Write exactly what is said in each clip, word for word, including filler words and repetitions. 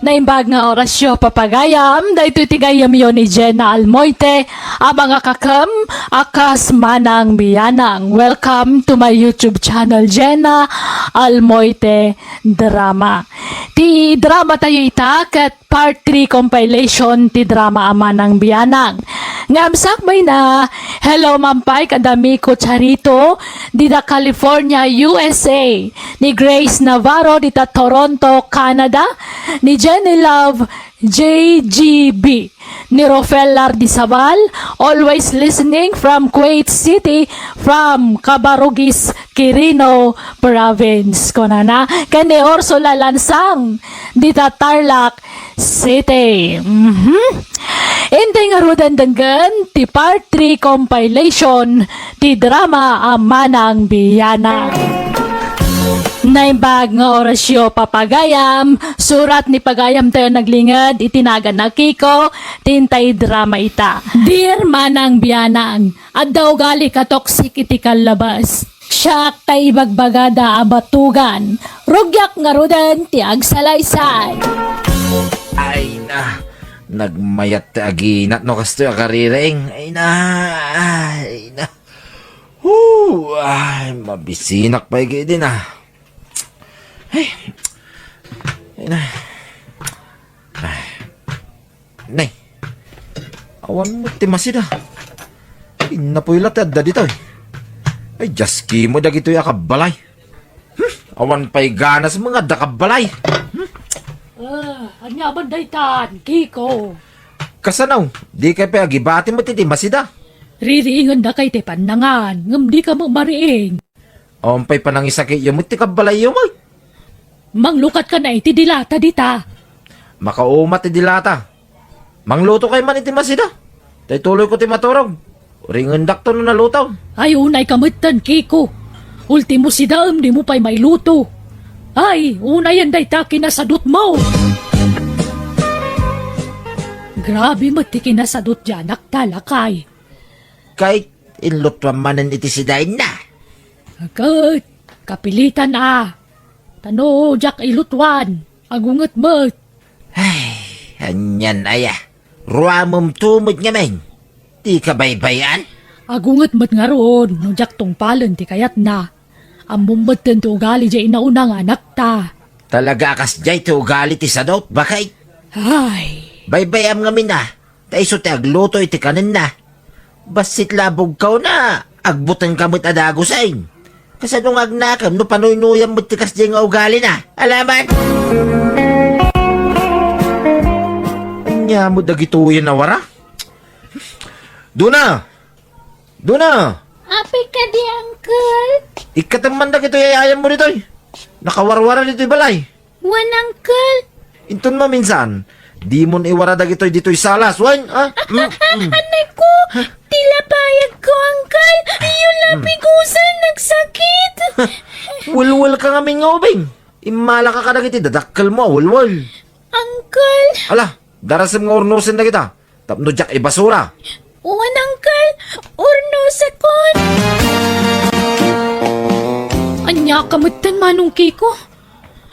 Naimbag nga orasyo, papagayam, daytoy ti gayyemyo ni Jenna Almoite, a mangakakem a kas Manang Bianang. Welcome to my YouTube channel, Jenna Almoite Drama. Ti drama tayo ita ket part three compilation ti drama a Manang Bianang. Ngem sakbayna, hello man pay kada Miko Charito, dida California, U S A, ni Grace Navarro, dita Toronto, Canada, ni Jenny Love, J G B, ni Rofel Lardizabal, always listening from Kuwait City, from Cabarogis, Quirino Province, kunana, ken ni Ursula Lansang, dita Tarlac City. Mhm. Intay ngaruden denggen ti part three compilation ti drama a Manang Bianang. Naimbag nga orasyo, papagayam, surat ni pagayam tayo naglinged iti nagan a Kiko, ti intay drama ita. Dear Manang Bianang, adda ugali ka toxic iti kallabas. Siak ta ibagbagada a batugan. Rugiak ngaruden ti agsalaysay. Ay na, nagmayat ti aginat no kastoy a kariring. Ay na, ay na. Hoo, ay, mabisinak pay gidi na. Ay, ay na. Ay. Nay, awan met ti masida. Innapoy la ti adda ditoy. Ay, diaskimo dagitoy a kabbalay. Hmm, awan pay ganas nga adda kabbalay. Hmm. Ah, ania man daytan, Kiko? Kasano? Dikay pay agibati met iti masida. Ririingenda kay ti pannangan, ngem dika met mariing. Awan pay panangisakityo met ti kabbalayyo met. Manglukatka na iti dilata dita. Makauma ti dilata. Mangluto kay man iti masida. Tay tuloyko ti maturog. Ringondakto no naluto. Ay, unayka metten, Kiko. Ultimo sidaem, dimo pay mailuto. Ay, unayen dayta kinasadutmo. Grabe met ti kinasadut ti anakta, lakay. Kay, inlutuan manen iti sidaenna. Ket, kapilitan a. Ta no diak ilutuan, agunget met. Ay, anian aya? Ruamemto met ngamin. Dika baybay-an? Agunget met ngarud no diak tungpalen ti kayatna. Ammom metten ti ugali diay inauna nga anakta. Talaga a kasdiay ti ugali ti sadut, baket? Ay. Baybay-am ngamin a. Ta isu ti agluto iti kanenna. Bassit la a bugkawna, agbutengka met a dagusen. Kasano nga agnakem no panuynoyam met ti kasdiay nga ugalina? Alaman! Ania met dagitoyen a wara? Duna! Duna! Apay kadi, Uncle? Ikkatem man dagitoy ay-ayammo ditoy. Nakawarwara ditoy balay. Wen, Uncle. Inton maminsan, dimon iwara dagitoy ditoy salas, wen? Ah, mm, mm. Anay ko, ti lapayag ko, Uncle. Iyo la pigusen, nagsakit. Welwelka ngamin nga ubing. Immalaka kadagiti dadakkelmo a welwel. Uncle. Ala, darasem nga urnusen dagita. Tapno diak ibasura. Wen, Uncle, urnosekon. Aniaka metten, Manong Kiko?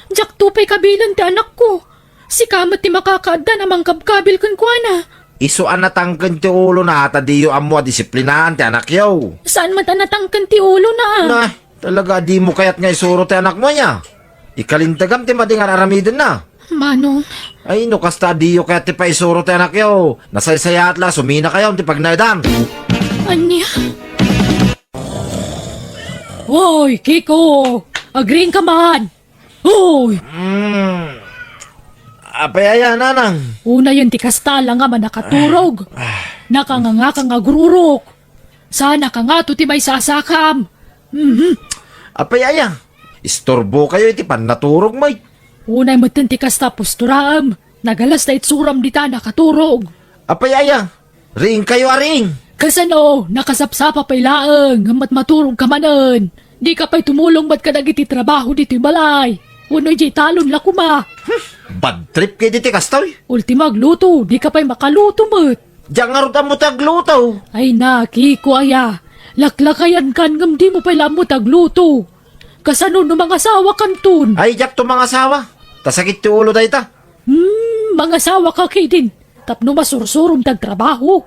Diakto pay kabilen ti anakko. Sika met ti makakaaddan a mangkabkabil kenkuana. Isu a natangken ti ulona ta diyo ammo a disiplinaan ti anakyo. Saan met a natangken ti ulona? Nah, talaga a dimo kayat nga isuro ti anakmo aya? Ikalintegam ti madi nga ar-aramidenna. Manong. Ay, no kasta, diyo kayat ti paisuro ti anakyo. Nasaysayaat la, suminakayo ti pagnaedan. Ania? Hoy, Kiko! Agriingka man! Hoy! Mm. Apay aya, nanang? Unayen ti kasta, alangan a nakaturog. Ah. Nakangangaka nga agrurok. Saan a kangato ti maisasakam? Mhm. Apay aya? Istorbokayo iti pannaturog, may. Unay metten ti kasta posturaem. Nagalas ta itsuram dita nakaturog. Apay aya? Riingkayo a riing. Kasano? Nakasapsapa pay laeng, ngem met maturogka manen. Dika pay tumulong met kadagiti trabaho ditoy balay. Wenno idiay talon la koma. Hmm, bad trip kay diti kastoy. Ultimo agluto, dika pay makaluto met. Diak ngarud ammo ti agluto. Ay na, Kiko aya. Laklakayankan ngem dimo pay la ammo ti agluto. Kasano no mangasawakanton? Ay, diakto mangasawa. Ta sakit ti ulo dayta. Hmm, Mangasawa ka ketdin tapno masursurom ti agtrabaho.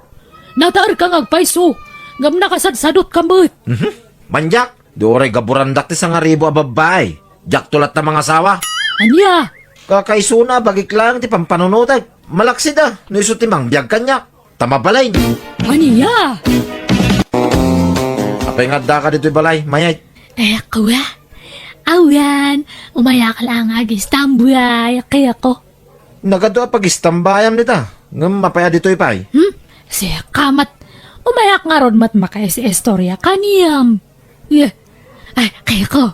Nataer ka nga agpayso, ngem nakasadsadot ka met. Mhm. Manyak, di uray gaburandak ti sangaribu a babbai. Diakto latta mangasawa. Ania? Kakaisuna, bagik laeng ti pampanunotek. Malaksid a, no isu ti mangbiag kaniak. Ta mabalin. Ania? Apay nga addaka ditoy balay, Mayay? Eh, kuwa. Awan, umayak lang agistambay, kaya ko. Nagadu a pagistambayam dita. Ngem apay a ditoy pay? Hmm? Sika met. Umayak ngarud met makaistorya kaniam. Yeah. Ay, kaya ko.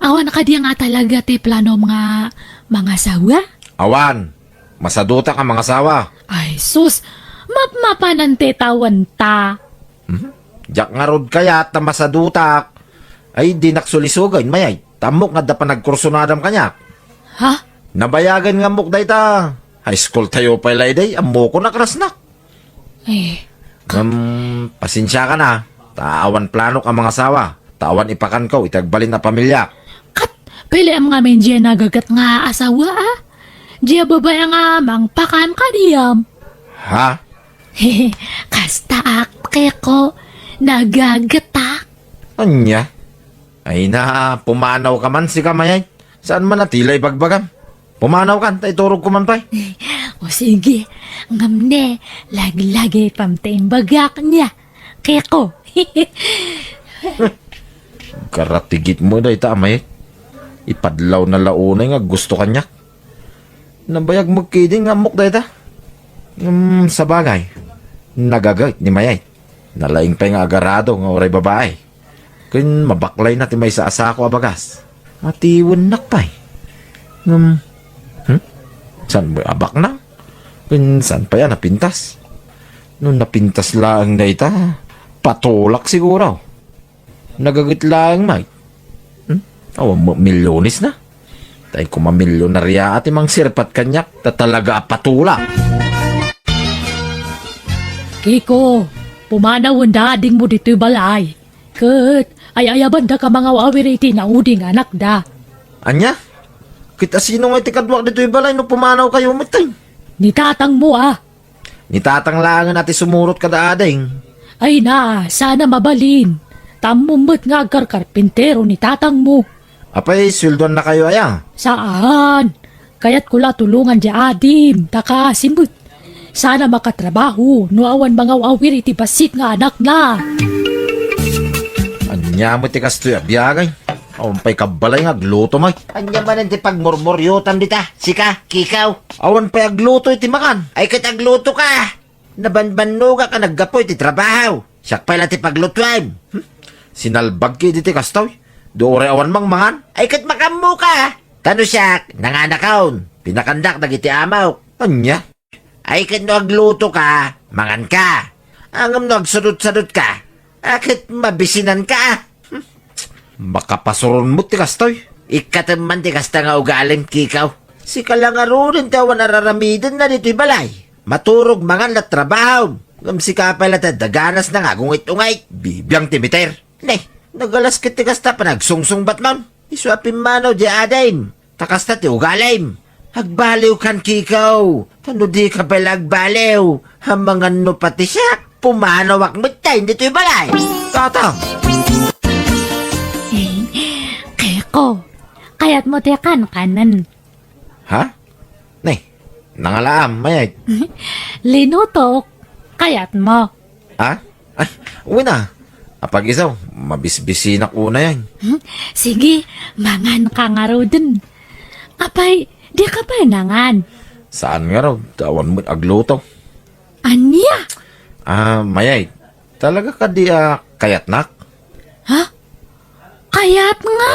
Awan kadi nga talaga ti planom nga mangasawa? Awan. Masadutak a mangasawa. Ay, sus. Mapmapanan ti tawenta. Mhm. Diak ngarud kayat ta masadutak. Ay, dinak sulisugen, Mayay. Ta ammok nga adda panagkursunadam kaniak. Ha? Nabayagen nga ammok dayta. High school tayo pay layday, ammokon a krasnak. Eh. Ngem, pasensiakan a, ta awan planok a mangasawa, ta awan ipakanko iti agbalin a pamiliak. Ket, piliam ngamin diay nagaget nga asawa, a? Diay babai nga mangpakan kaniam. Ha? Kastaak, Keko, nagagetak. Ania? Ay na, pumanawka man, sika, Mayay. Saan man a tila ibagbagam? Pumanawkan, ta iturogko man pay. O sige, ngem ne, laglagitam ti imbagak nia, Keko. Karatigitmo dayta, Mayay. Ipadlawna la unay nga gusto kaniak. Nabayag met ketdin nga ammok dayta. Ngem sabagay, nagaget ni Mayay. Nalaing pay nga agarado nga uray babai. Ken mabaklayna ti maysa a sako a bagas. Matiwennak pay. Ngem, hmm? Saan met a baknang? Ken saan pay a napintas? No napintas laeng dayta, patulak siguro. Nagaget laeng met. Hmm? Awan met milyones na. Tay ko mamilyonaria ti mangsirpat kaniak, ta talaga a patulak. Kiko, pumanawen da adingmo ditoy balay. Ket ay-ayabandaka mangaw-awir iti naudi nga anakda. Ania? Ket asino nga iti kaduak ditoy balay no pumanawkayo metten? Ni tatangmo a. Ni tatang laengen a ti sumurot kada ading. Ay na, saan a mabalin. Ta ammom met nga agkarkarpintero ni tatangmo. Apay, sueldoannakayo aya? Saan. Kayatko la tulongan diay adim, ta kaasi met. Saan a makatrabaho no awan mangaw-awir iti bassit nga anakna. Ania met ti kastoy a biag? Awan pay kabbalay nga agluto met. Ania manen ti pagmurmuriotam dita, sika, Kikaw? Awan pay agluto iti makan. Ay ket aglutoka. Nabanbannogak a naggapu iti trabaho. Siak pay la ti paglutoem. Hmm? Sinalbag ketdi ti kastoy. Di uray awan mangmangan. Ay ket makaammoka. Ta no siak, nanganakon. Pinakandak dagiti amok. Ania? Ay ket no aglutoka, manganka. Ngem no agsudot-sudotka, a ket mabisinanka. Hmm. Makapasuron met ti kastoy. Ikkatem man ti kasta nga ugalim, Kikaw. Sika la ngaruden ti awan a raramidenna ditoy balay. Maturog mangan la trabahom. Ngem sika pay la ti adda ganasna nga agungit-ungit. Bibiang ti miter. Ne, nagalas ket ti kasta panagsungsungbatmon. Isu a pimmanaw diay adim. Ta kasta ti ugalim. Agbaliwkan, Kikaw. Ta no dika pay la agbaliw, amangan no pati siak, pumanawak met ditoy balay. Tata! Eh, Keko, kayatmo ti kankanen. Ha? Ne, nangalaam, Mayay. Linutok, kayatmo. Ha? Ay, wen a. Apag-isu, mabisbisinak unay. Hmm? Sige, manganka ngaruden. Apay, dika pay nangan? Saan ngarud, ta awan met agluto. Ania? Ah, Mayay, talaga kadi a kayatnak? Ha? Kayat nga?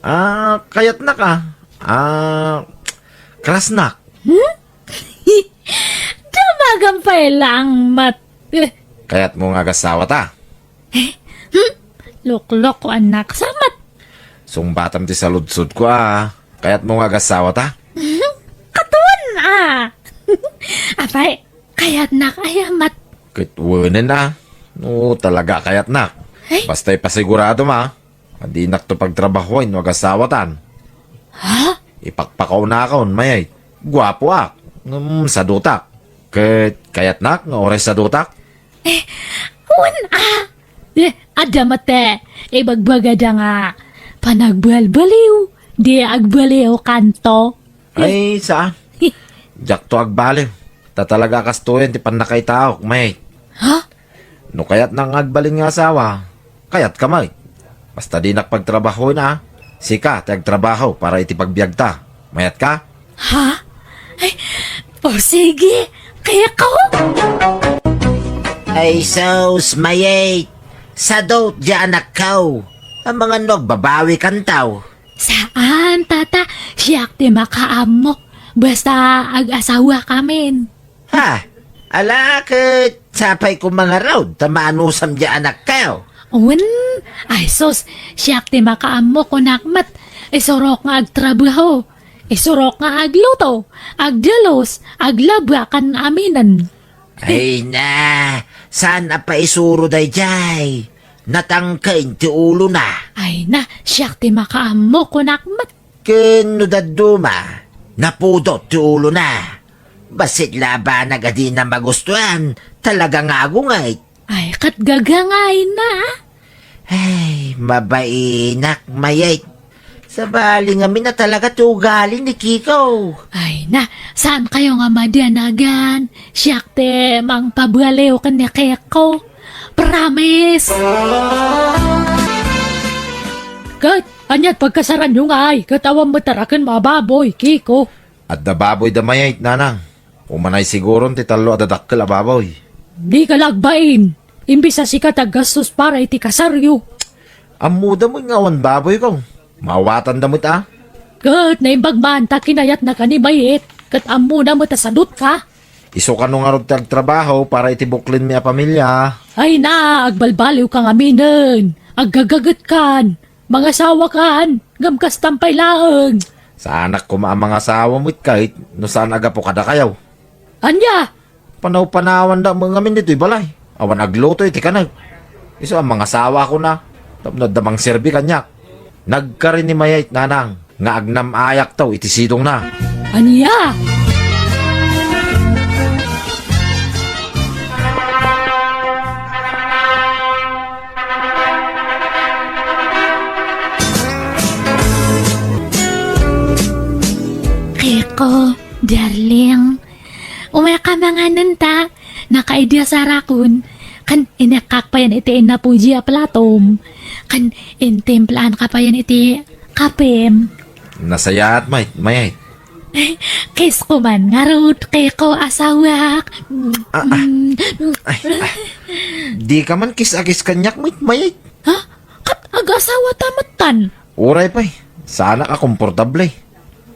Ah, kayatnak a. Ah, krasnak. Hmm? Damagam pay lang met. Eh. Kayatmo nga agasawata? Eh? Hmm? Loklokoannak sa met. Sungbatam ti saludsodko a. Kayatmo nga agasawata? Hmm? Katon a. Apay, kayatnak aya met. Ket wenen a. No, talaga kayatnak. Ay? Basta ipasiguradom a. Adinakto pagtrabahoen no agasawatan. Ha? Ipakpakawnakon, Mayay. Guapoak. Ngem sadutak. Ket kayatnak nga uray sadutak? Eh, wen a. Eh, adda met ti ibagbagada nga panagbalbaliw, di agbaliwkanto. Ay, saan? Diakto agbaliw. Ta talaga a kastoyen ti pannakaitaok, Mayet. Ha? No kayatnak nga agbalin nga asawa, kayatka met. Basta dinak pagtrabahoen a, sika ti agtrabaho para iti pagbiagta. Mayatka? Ha? Ay, o sige, kayatko. Ay, sus, Mayet. Sadut diay anakko. Amangan no agbabawikanto. Saan, tata. Siak ti makaammo. Basta ag-asawakamin. Ha? Ala, ket sapay koma ngarud ta maanusam diay anakko. Wen, ay sus, siak ti makaammo, kunak met. Isurok nga agtrabaho. Isurok nga agluto, agdalus, aglaba ken aminen. Ay na, saan a paisuro daydiay? Natangken ti ulona. Ay na, siak ti makaammo, kunak met. Ken no dadduma, napudot ti ulona. Bassit la a banag a dina magustuan, talaga nga agunget. Ay, ket gagangayna. Ay, mabainak, Mayet. Sabali ngamin a talaga ti ugali ni Kiko. Ay na, saan kayo nga madanagan? Siak ti mangpabaliw ken ni Kiko. Promise! Ket, aniat pagkasaranyo ngay? Ket awan met a raken a baboy, Kiko. Adda baboy da Mayet, nanang. Umanay siguron ti tallo a dadakkel a baboy. Dika la agbain. Imbes a sika ti aggastos para iti kasaryo. Ammoda met nga awan baboyko. Maawatanda met a. Ket naimbag man ta kinayatnaka ni Mayet. Ket ammona met a sadutka. Isu kano ngarud ti agtrabaho para iti buklenmi a pamilya. Ay na, agbalbaliwka ngaminen. Aggagagetkan. Mangasawakan, ngem kastan pay laeng. Saanak koma a mangasawa met ket no saan a gapu kadakayo. Ania? Panaw-panawanda met ngamin ditoy balay. Awan agluto iti kanek. Isu a mangasawa koma tapno adda mangserbi kaniak. Nagkari ni Mayet, nanang, nga agnam-ayakto iti sidongna. Ania? Kiko, darling, umayka manganen ta. Nakaidea sarakon. Ken inekkak payen iti innapuji a platom. Ken intimplaanka payen iti kapem. Nasayaat, Mayet, Mayet. Kisko man ngarud, Kiko, asawak. Ah, ah. Mm. Ay, ah. Dika man kis-a-kis kaniak, Mayet, Mayet. Ha? Ket ag-asawata metten? Uray pay, saanak a komportable.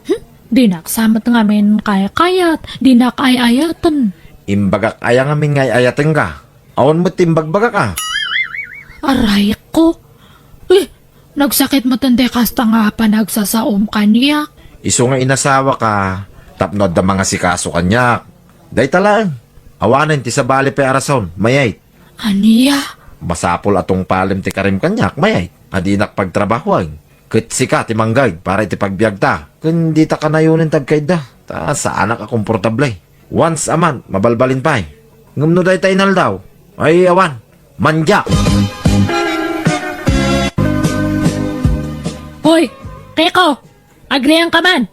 Hmm? Dinak sa met ngamin kaykayat, dinak ay-ayaten. Imbagak aya ngamin nga ay-ayatenka? Awan met ti imbagbagak a. Arayko. Eh, nagsakit met ti kasta nga panagsasaom kaniak. Isu nga inasawaka tapno adda mangasikaso kaniak. Dayta laeng. Awanen ti sabali pay a rason, Mayet. Ania? Masapul a tungpalem ti karim kaniak, Mayet, a dinak pagtrabahoen. Ket sika ti manggayd para iti pagbiagta. Ken dita kanayonen ti agkayatda, ta saanak a komportable. Once a month, mabalbalin pay. Ngem no dayta inaldaw, ay awan, mandiak. Hoy, Kiko! Agrianka man!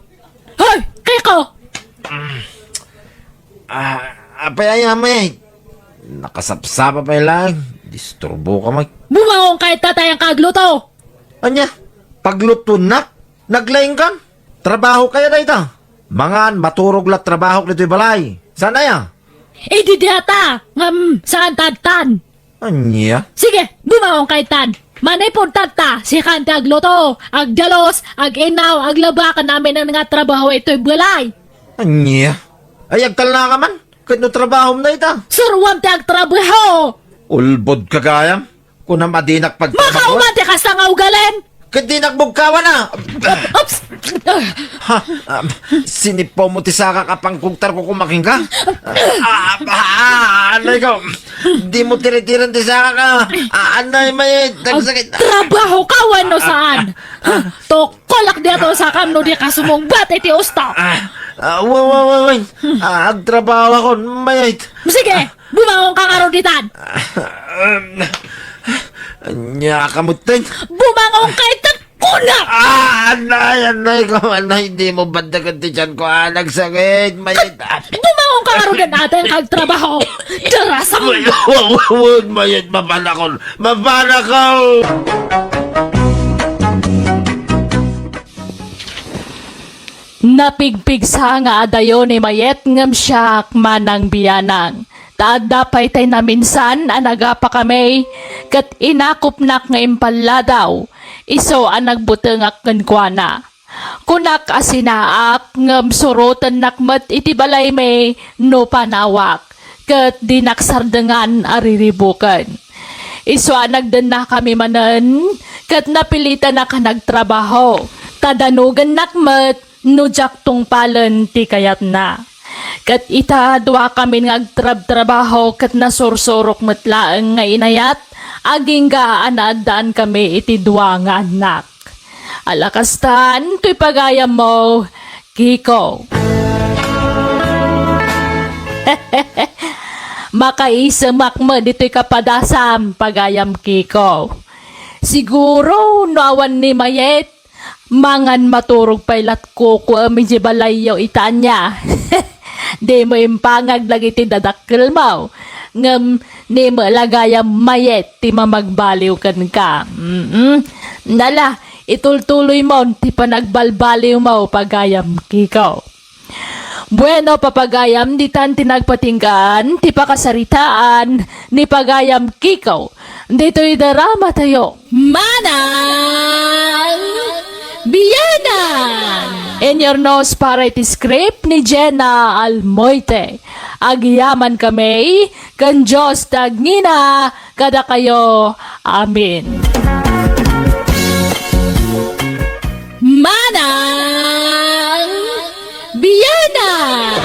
Hoy, Kiko! Ah, apay aya, Mayet? Nakasapsapa pay laeng. Disturboka, Mayet. Bumangon ka ita ta ayanka agluto! Ania? Paglutoennak? Naglaingkan? Trabaho kaya dayta? Mangan, maturog la trabahok ditoy balay. Saan aya? Idi diata, ngem saan ta adtan. Ania? Sige, bumangon ka itan. Manipod tatta, sikan ti agluto, agdalus, ag-inaw, aglaba, ken aminen nga trabaho itoy balay. Ania? Ay, agtalnaka man? Ket no trabahom dayta? Suruam ti agtrabaho! Ulbodka gayam? Kunam a dinak pagtrabaho? Makauman ti kasta nga ugalem! Ket dinak bugkawana. Oops! Ha? Ah, sinipawmo ti sakak a pangkugtarko koma kenka? Ah, ah, anay ko. Dimo tiritiran ti sakak, ah. Ah, anay, Mayet. Nagsakit. Agtrabahoka wenno saan? Tukkolak diay sakam no dika sumungbat iti usto. Ah, ah, wa, wa, wa, wa. Ah, agtrabahokon, Mayet. Sige, bumangonka ngarud ditan. Ania ka metten? Bumangonka ita, kunak! Ah, anay, anay ko, anay, dimo bantagan ti tiyanko, ah, nagsakit, Mayet. Bumangonka ngarud ditan, agtrabaho. Darasam! Mayet, wa, wa, wa, Mayet, mapanakon, mapanakon! Napigpigsa nga adayo ni Mayet ngem siak, Manang Bianang. Ta adda pay tay naminsan a nagapakami, ket inakupnak nga impalladaw, isu a nagbutengak kenkuana. Kunak a sinaak, ngem surotennak met iti balaymi no panawak, ket dinak sardengan a riribuken. Isu a nagdennakami manen, ket napilitanak a nagtrabaho, ta danogennak met no diak tungpalen ti kayatna. Ket ita, duakamin nga agtrabtrabaho ket nasursurok met laeng nga inayat, agingga a naaddaankami iti dua nga annak. Ala kastan, toy pagayammo, Kiko. Makaisemak met ditoy kapadasam, pagayam Kiko. Siguro, no awan ni Mayet, mangan maturog pay latkukuem idiay balayyo ita ania. Dimo impangag dagiti dadakkelmo, ngem ni met la gayam Mayet ti mamagbaliw kenka. Mm-mm. Ala, itultuloymon ti panagbalbaliwmo, pagayam Kiko. Bueno, papagayam, ditan ti nagpatinggaan ti pakasaritaan ni pagayam Kiko ditoy dramatayo, Manang Bianang! In your nose para iti script ni Jenna Almoite. Agyamankami ken Dios ti agngina kadakayo. Amen. Manang Bianang!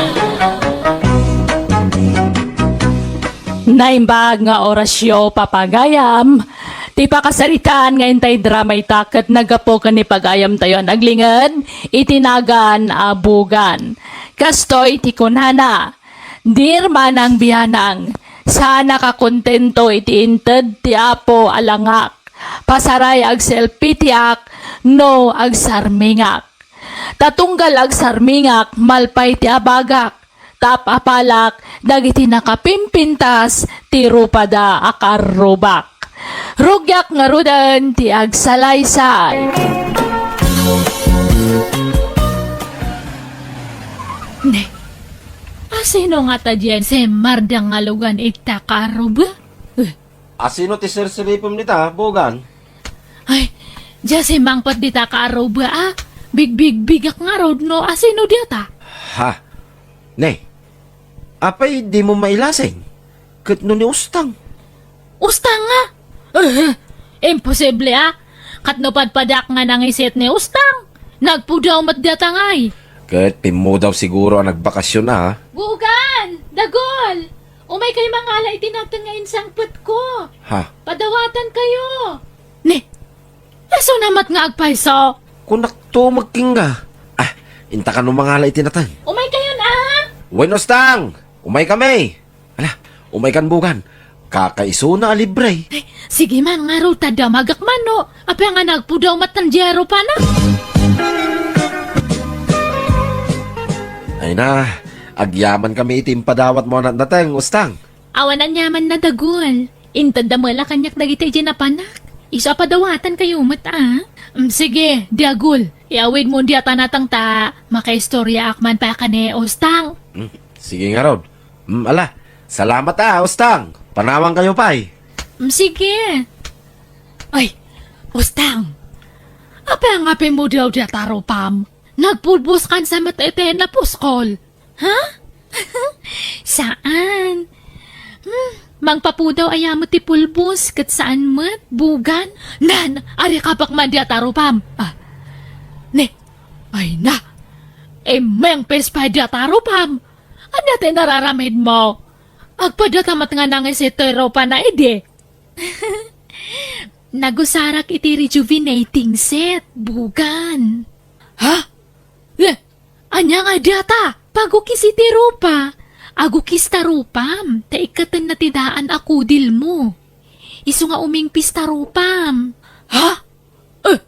Naimbag nga orasyo, papagayam. Ti pakasaritaan nga intay drama ita ket naggapu ken ni pagayamtayo a naglinged iti nagan a Bogan. Kastoy ti kunana, Dear Manang Bianang, saanak a kontento iti inted ti Apo a langak. Pasaray agselpitiak no agsarmingak. Ta tunggal agsarmingak, malpay ti abagak, ta ap-apalak dagiti nakapimpintas ti rupada a karrubak. Rugiak ngaruden ti agsalaysay. Ne, asino ngata diay semmardang nga lugan ita karruba? Eh, Asino ti sirsiripem dita, Bogan? Ay, diay simmangpet dita karruba, a. Bigbigbigak ngarud no asino diata. Ha? Ne, apay dimo mailasing? Ket no ni Ustang? Ustang nga? Eh, imposible, a. Ket no padpadak nga nangisit ni Ustang, nagpudaw met diata ngay. Ket pimmudaw siguro a nagbakasyon, a. Bogan! Dagul! Umaykayo mangala iti nateng nga insangpetko. Ha? Padawatankayo. Ne, asuna met nga agpayso? Kunak to magkingga. Ah, inta kano mangala iti nateng. Umaykayon, a? Wen, Ustang! Umaykami! Ala, umaykan, Bogan. Kakaisuna a libre. Ay, sige man, ngarud ta damagak man, no? Apay nga nagpudaw met diay rupanak? Ay na, agyamankami iti impadawatmo a nateng, Ustang. Awan aniamanna, Dagul. Intedda met la kaniak dagiti idiay napanak. Isu a padawatankayo met, a. Mm, sige, Dagul. Iawidmo diay nateng ta makaistoriaak man pay ken ni Ustang. Mm, sige ngarud. Mm, ala, salamat, a, Ustang. Panawankayo pay. Mm, sige. Ay, Ustang. Apay nga pimmudaw diay rupam? Nagpulbos kansa met iti napuskol. Ha? Saan? Hmm, Mangpapudaw aya met ti pulbos, ket saan met, Bugan? Nan, ari kapak man diay tarupam. Ah, ne, ay na, immengpis pay diay tarupam. Ania ti nararamidmo? Agpadata met nga nangisit toy rupana idi. Nagusarak iti rejuvenating set, Bugan. Ha? Eh, ania nga data? Pagukis iti rupa. Agukis ta rupam, ta ikkatenna ti daan a kudilmo. Isu nga umingpis ta rupam. Ha? Eh,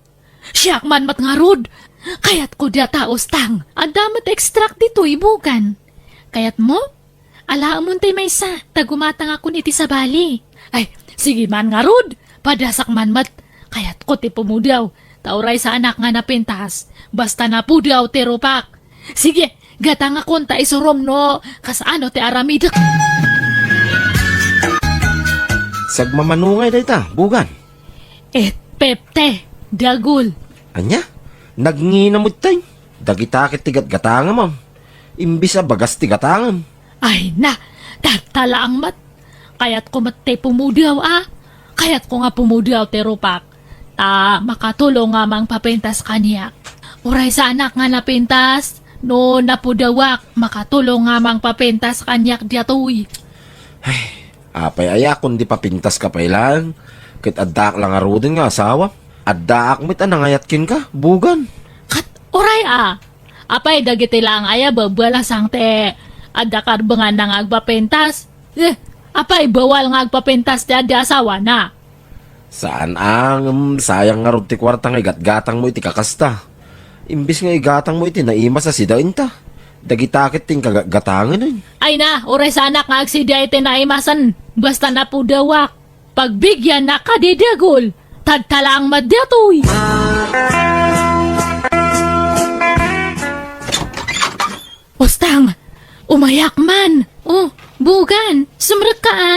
siak man met ngarud. Kayatko data, Ostang. Adda met extract ditoy, Bugan. Kayatmo? Alaemon tay maysa, ta gumatangakon iti sabali. Ay, sige man ngarud, padasak man met. Kayatko ti pumudaw, ta uray saanak nga napintas, basta napudaw ti rupak. Sige, gatangakon ta isurom no kasano ti aramidek. Sagmamano ngay dayta, Bugan. Et pepte, dagul. Ania? Nagngina met tay? Dagita ket ti gatgatangam. Imbis a bagas ti gatangam. Ay na, tatta laeng met. Kayatko met ti pumudaw a. Kayatko nga pumudaw ti rupak. Ta makatulong nga mangpapintas kaniak. Uray saanak nga napintas, no napudawak, makatulong nga mangpapintas kaniak diatoy. Ay, apay aya kundi papintaska pay laeng? Ket addaak la ngaruden nga asawa. Addaak met a nangayat kenka, Bugan. Ket uray a. Apay dagiti laeng aya babbalasang ti adda karbenganna nga agpapintas? Eh, apay bawal nga agpapintas ti adda asawana? Saan a, ngem sayang ngarud ti kuarta nga igatgatangmo iti kakasta. Imbes nga igatangmo iti naimas a sidaenta, dagita ket ti inka gatgatangen. Ay na, uray saanak nga agsida iti naimasen, basta napudawak. Pagbigiannak kadi, dagul, tatta laeng met daytoy. Ostang, umayak man. Oh, Bugan, sumrekka a.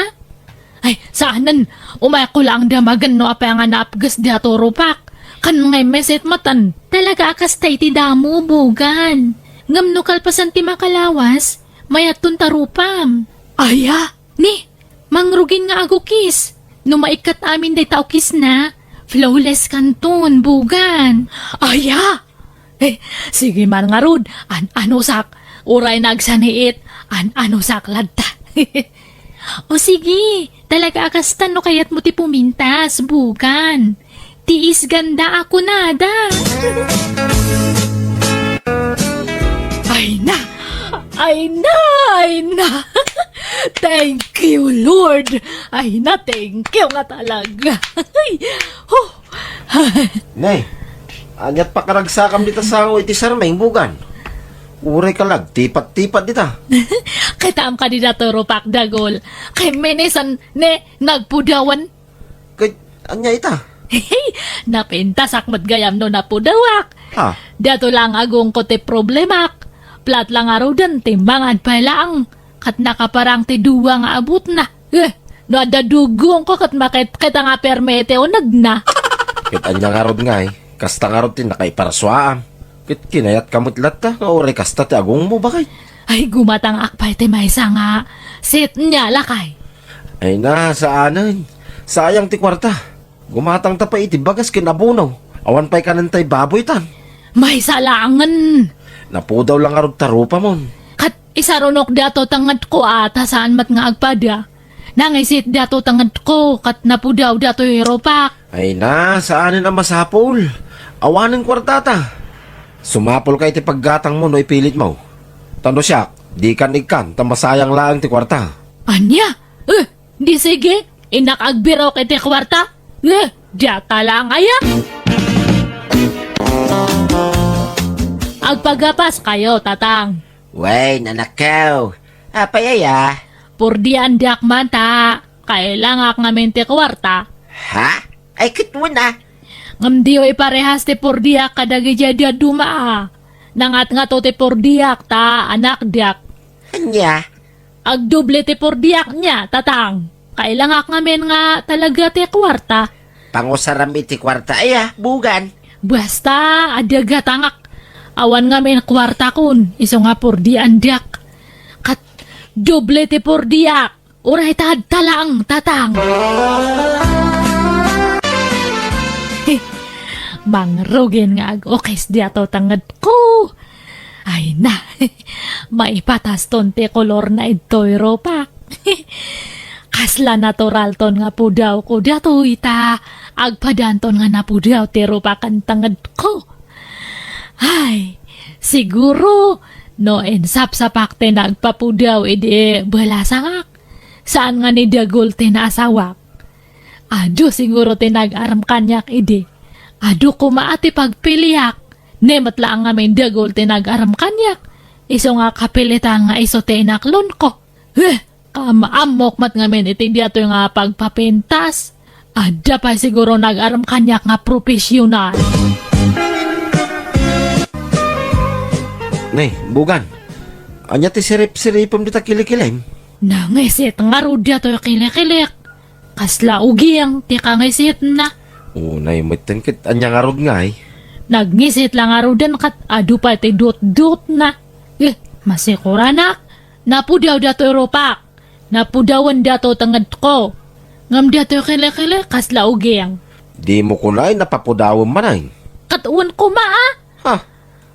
Ay, saanen, umayakko laeng damagen no apay nga naapges daytoy rupak. Ken nga immeset matan. Talaga a kasta iti damo, Bugan. Ngem no kalpasan ti makalawas, mayatton ta rupam. Aya? Ni, mangrugin nga agukis. No maikkat amin dayta ukisna, flawless kanton, Bugan. Aya? Eh, sige man ngarud, an-anusak. Uray nagsaniit, an-anusak latta. O sige, talaga a kasta no kayatmo ti pumintas, Bugan. Tiis ganda a kunada. Ay na! Ay na! Ay na! Thank you, Lord! Ay na, thank you nga talaga! Ay, huh. Ne, ania't pakaragsakam dita sango iti sarmeng, Bugan? Uray ka la agtipat-tipat dita. Kitaem kadi daytoy rupak, dagul. Kay minisan, ne, nagpudawan. Ket ania ita? Napintasak met gayam no napudawak. Ha? Daytoy laeng agungko ti problemak. Plat la ngaruden ti mangan pay laeng. Ket nakaparang ti dua nga abutna. Eh, no adda dugongko ket maketketa nga permi ti unegna. Ket ania ngarud ngay? Kasta ngarud ti nakaiparsuaam. Ket kinayatka met latta nga uray kasta ti agongmo, baket? Ay, gumatangak pay ti maysa nga set nia, lakay. Ay na, saanen. Sayang ti kuarta. Gumatangta pay iti bagas ken abono. Awan pay kanentay baboy tan. Maysa laengen. Napudaw la ngarud ta rupamon. Ket isarunok daytoy tengngedko a ta saan met nga agpada. Nangisit daytoy tengngedko ket napudaw daytoy rupak. Ay na, saanen a masapul. Awanen kuartata. Sumapulka iti paggatangmo no ipilitmo. Ta no siak, dikan ikkan ta masayang laeng ti kuarta. Ania? Eh, di sige, innak agbirok iti kuarta. Eh, diata laeng aya? Agpagapaskayo, tatang. Wen, anakko. Apay aya? Purdian diak man ta kailangak ngamin ti kuarta. Ha? Ay, ket wen a. Ngem diyo iparehas ti purdiak kadagiti dadduma a. Nangatngato ti purdiak ta anak diak. Ania? Agdoble ti purdiak nia, tatang. Kailangak ngamin nga talaga ti kuarta. Pangusaram iti kuarta aya, Bugan. Basta, adda gatangak. Awan ngamin kuartakon, isu nga purdian diak. Ket doble ti purdiak. Uray ta adta laeng tatang. Mangrugin nga ag-ukis diato tangedko. Ay na, maipataston ti kolorna idtoy rupak. Kasla naturalton nga pudawko datoy ta agpadanton nga napudaw ti rupak ken tangedko. Ay, siguro, no insapsapak ti nagpapudaw idi balasangak, saan nga ni dagul ti naasawak. Adu siguro ti nag-arem kaniak idi. Adu koma a ti pagpiliak. Ne met laeng ngamin dagul ti nag-arem kaniak. Isu nga kapilitan nga isu ti inaklonko. Heh, kaammok met ngamin iti diatoy nga pagpapintas. Adda pay siguro nag-arem kaniak nga profesional. Ne, Bugan, ania ti sirip-siripem dita kilikilim? Nangisit ngarud diatoy kilikilik. Kasla uging ti kangisitna. Unay metten ket ania ngarud ngay? Nagngisit la ngaruden ket adu pay ti dutdutna. Eh, masikuranak. Napudaw datoy rupak. Napudawen dato tangedko. Ngem datoy kili-kili kasla uging. Dimo kunay napapudawem manen. Ket wen koma a. Ha?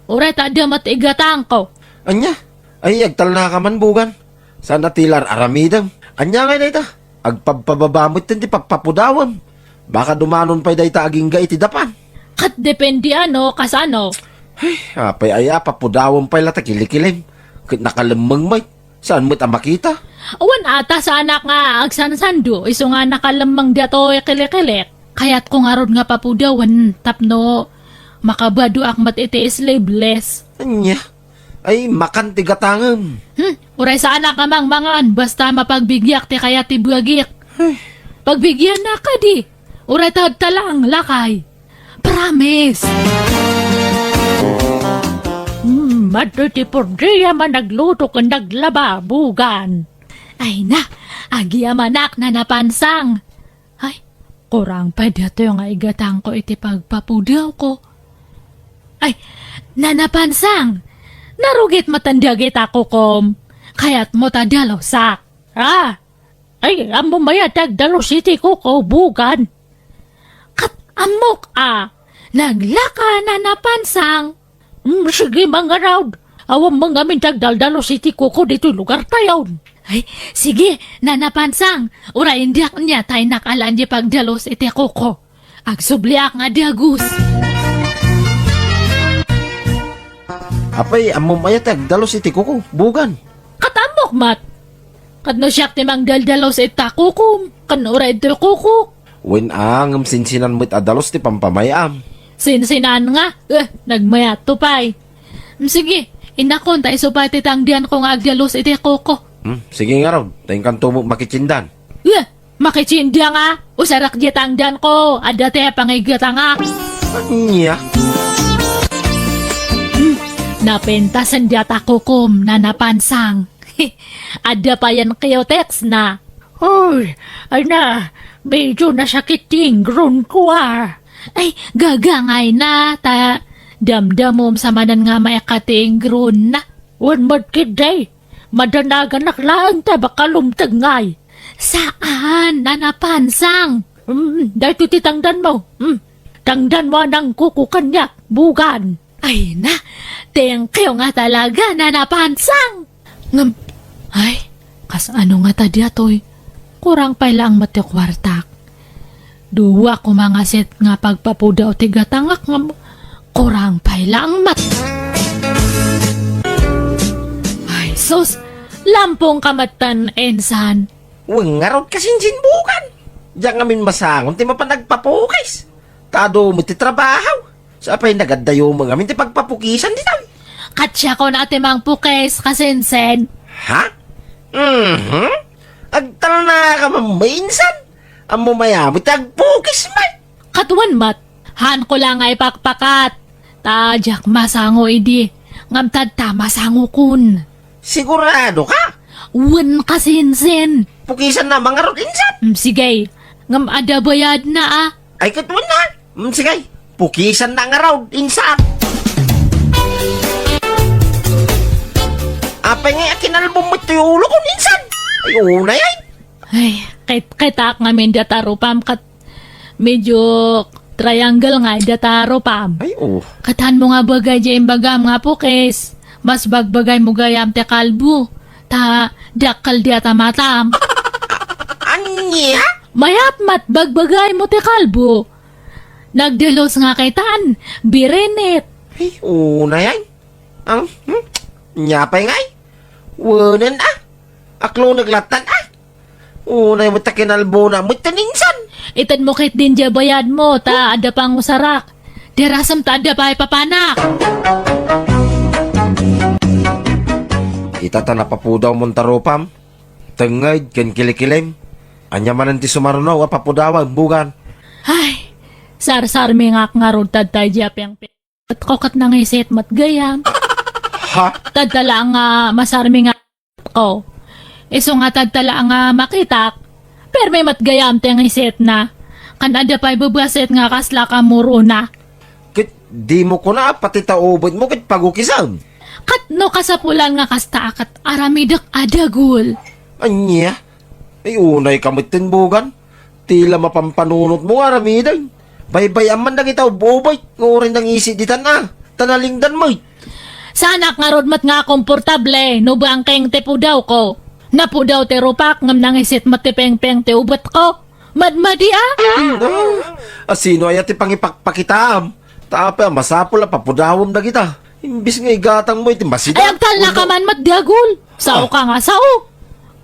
Uray ta adda met igatangko. Ania? Ay, agtalnaka man, Bugan. Saan a ti lar-aramidem? Ania ngay dayta? Agpabpababa metten ti pagpapudawem. Baka dumanon pay dayta agingga iti dapan. Ket depende ano, kasano? Ay, apay aya, papudawem pay la ta kilikilim. Ket nakalemmeng met. Saan met a makita? Wen ata saanak nga agsansando, isu nga nakalemmeng datoy kilikilik. Kayatko ngarud nga papudawen tapno makabadoak met iti sleeveless. Ania? Ay, makan ti gatangem. Hmm, uray saanak a mangmangan, basta mapagbigiak ti kayat ti buagik. Ay. Pagbigiannak kadi, uray ta adta laeng lakay. Promise! Hmm, adtoy ti pordiam a nagluto ken naglaba, Bugan. Ay na, agyamanak, Nana Pansang. Ay, kurang pay datoy nga igatangko iti pagpapudawko. Ay, Nana Pansang, narugit met dagita kukom. Kayatmo ta dalusak. Ah, ay, ammom aya ti agdalus iti kuko, Bugan? Ket ammok a, naglaka, Nana Pansang. Mm, sige, mangarud. Awan man ngamin ti agdaldalus iti kuko ditoy lugartayon. Ay, sige, Nana Pansang. Uray indiak nia ta innak alaan ti pagdalus iti kuko. Agsubliak nga dagus. Apay, ammom aya ti agdalus iti kuko, Bugan? Ket ammok met. Ket no siak ti mangdaldalus ita kukom, ken uray ditoy kuko. Wen a, ngem sinsinan met a dalus ti pampamay-am. Sinsinan nga? Eh, nagmayatto pay. Mm, sige, innakon ta isu pay ti tangdianko nga agdalus iti kuko. Hmm, sige ngarud, ta inkanto met makitsindan. Eh, makitsinda nga? Usarak diay tangdianko, adda ti pangigatangak. Ania? Hmm, napintasen diay ta kukom, Nana Pansang. Adda payen cutex na. Oy, ay na, medyo nasakit ti ingronko a. Ay, gagangay na, ta damdamom sa manen nga maikkat ti ingronna. Wen met ketdi, madanaganak laeng ta baka lumteg ngay. Saan, Nana Pansang? Mm, daytoy ti tangdanmo. Mm, tangdanmo a nangkuko kaniak, Bugan. Ay na, thank you nga talaga, Nana Pansang! Ngem, ay, kasano ngata diatoy? Kurang pay laeng met ti kuartak. Dua koma nga set nga pagpapudaw ti gatangak ngem kurang pay laeng met. Ay, sus, lampong ka metten, insan. Wen ngarud kasinsin, Bugan. Diak ngamin masangon ti mapan agpapukis. Ta adu met ti trabaho. Sa apay nagaddayo met ngamin ti pagpapukisan ditoy? Ket siakon a ti mangpukis, kasinsin. Ha? Mhm. Agtalnaka man, insan. Ammom aya met ti agpukis met. Ket wen met, haanko la nga ipakpakat. Ta diak masango idi. Ngem ta adda masangokon. Sigurado ka? Wen, kasinsin. Pukisanna man ngarud, insan. Mm, sige. Ngem adda bayadna a. Ay, ket wen a. Mm, sige. Pukisanna ngarud, insan. Apay ngay a kinalbom met toy ulokon, insan? Ay, unay ay. Ay, kit-, kitak ngamin data rupam ket medyo triangle nga data rupam. Ay, oh. Kitaenmo nga bagay diay imbagam nga pukis. Mas bagbagaymo gayam ti kalbo. Ta dakkel diay matam. Ania? Mayat met bagbagaymo ti kalbo. Nagdalus nga kitan, birinit. Ay, unay ay. Ang, hmm? Nia pay ngay? Wenen, ah? Akloneg lattan, ah? Unay met ta kinalbona, met ta ninsan. Itedmo ketdin diay bayadmo, ta adda pangusarak. Darasem ta adda pay papanak. Ita ta napapudawmon ta rupam. Tengnged ken kilikilim. Ania manen ti sumaruno a papudawan, bugan? Ay, sarsarmingak ngarud ta adda diay pengpeng. Ket ko ket nangisit met gayam. Ha? Tadta la nga masarmingak ko. Isu nga tadta la nga makitak. Permi met gayam ti ngisitna. Kan adda pay bebasit nga kasla kamurona. Ket dimo kuna a pati ta ubetmo ket pagukisem? Ket no kasapulan nga kasta a ket aramidek a dagul. Ania? Ay, unay ka metten, bugan. Ti la mapampanunotmo nga aramiden. Baybay-am man dagita ub-ubet nga uray nangisit ditan a, ta nalingdan met. Saanak ngarud met nga komportable no bangkeng ti pudawko. Napudaw ti rupak ngem nangisit met ti pengpeng ti ubetko. Madmadi a? Ah, asino aya ti pangipakpakitaam? Ta apay a masapul a papudawem dagita? Imbis nga igatangmo iti masida. Ay, agtalna ka man met, dagul. Sao ka nga sao.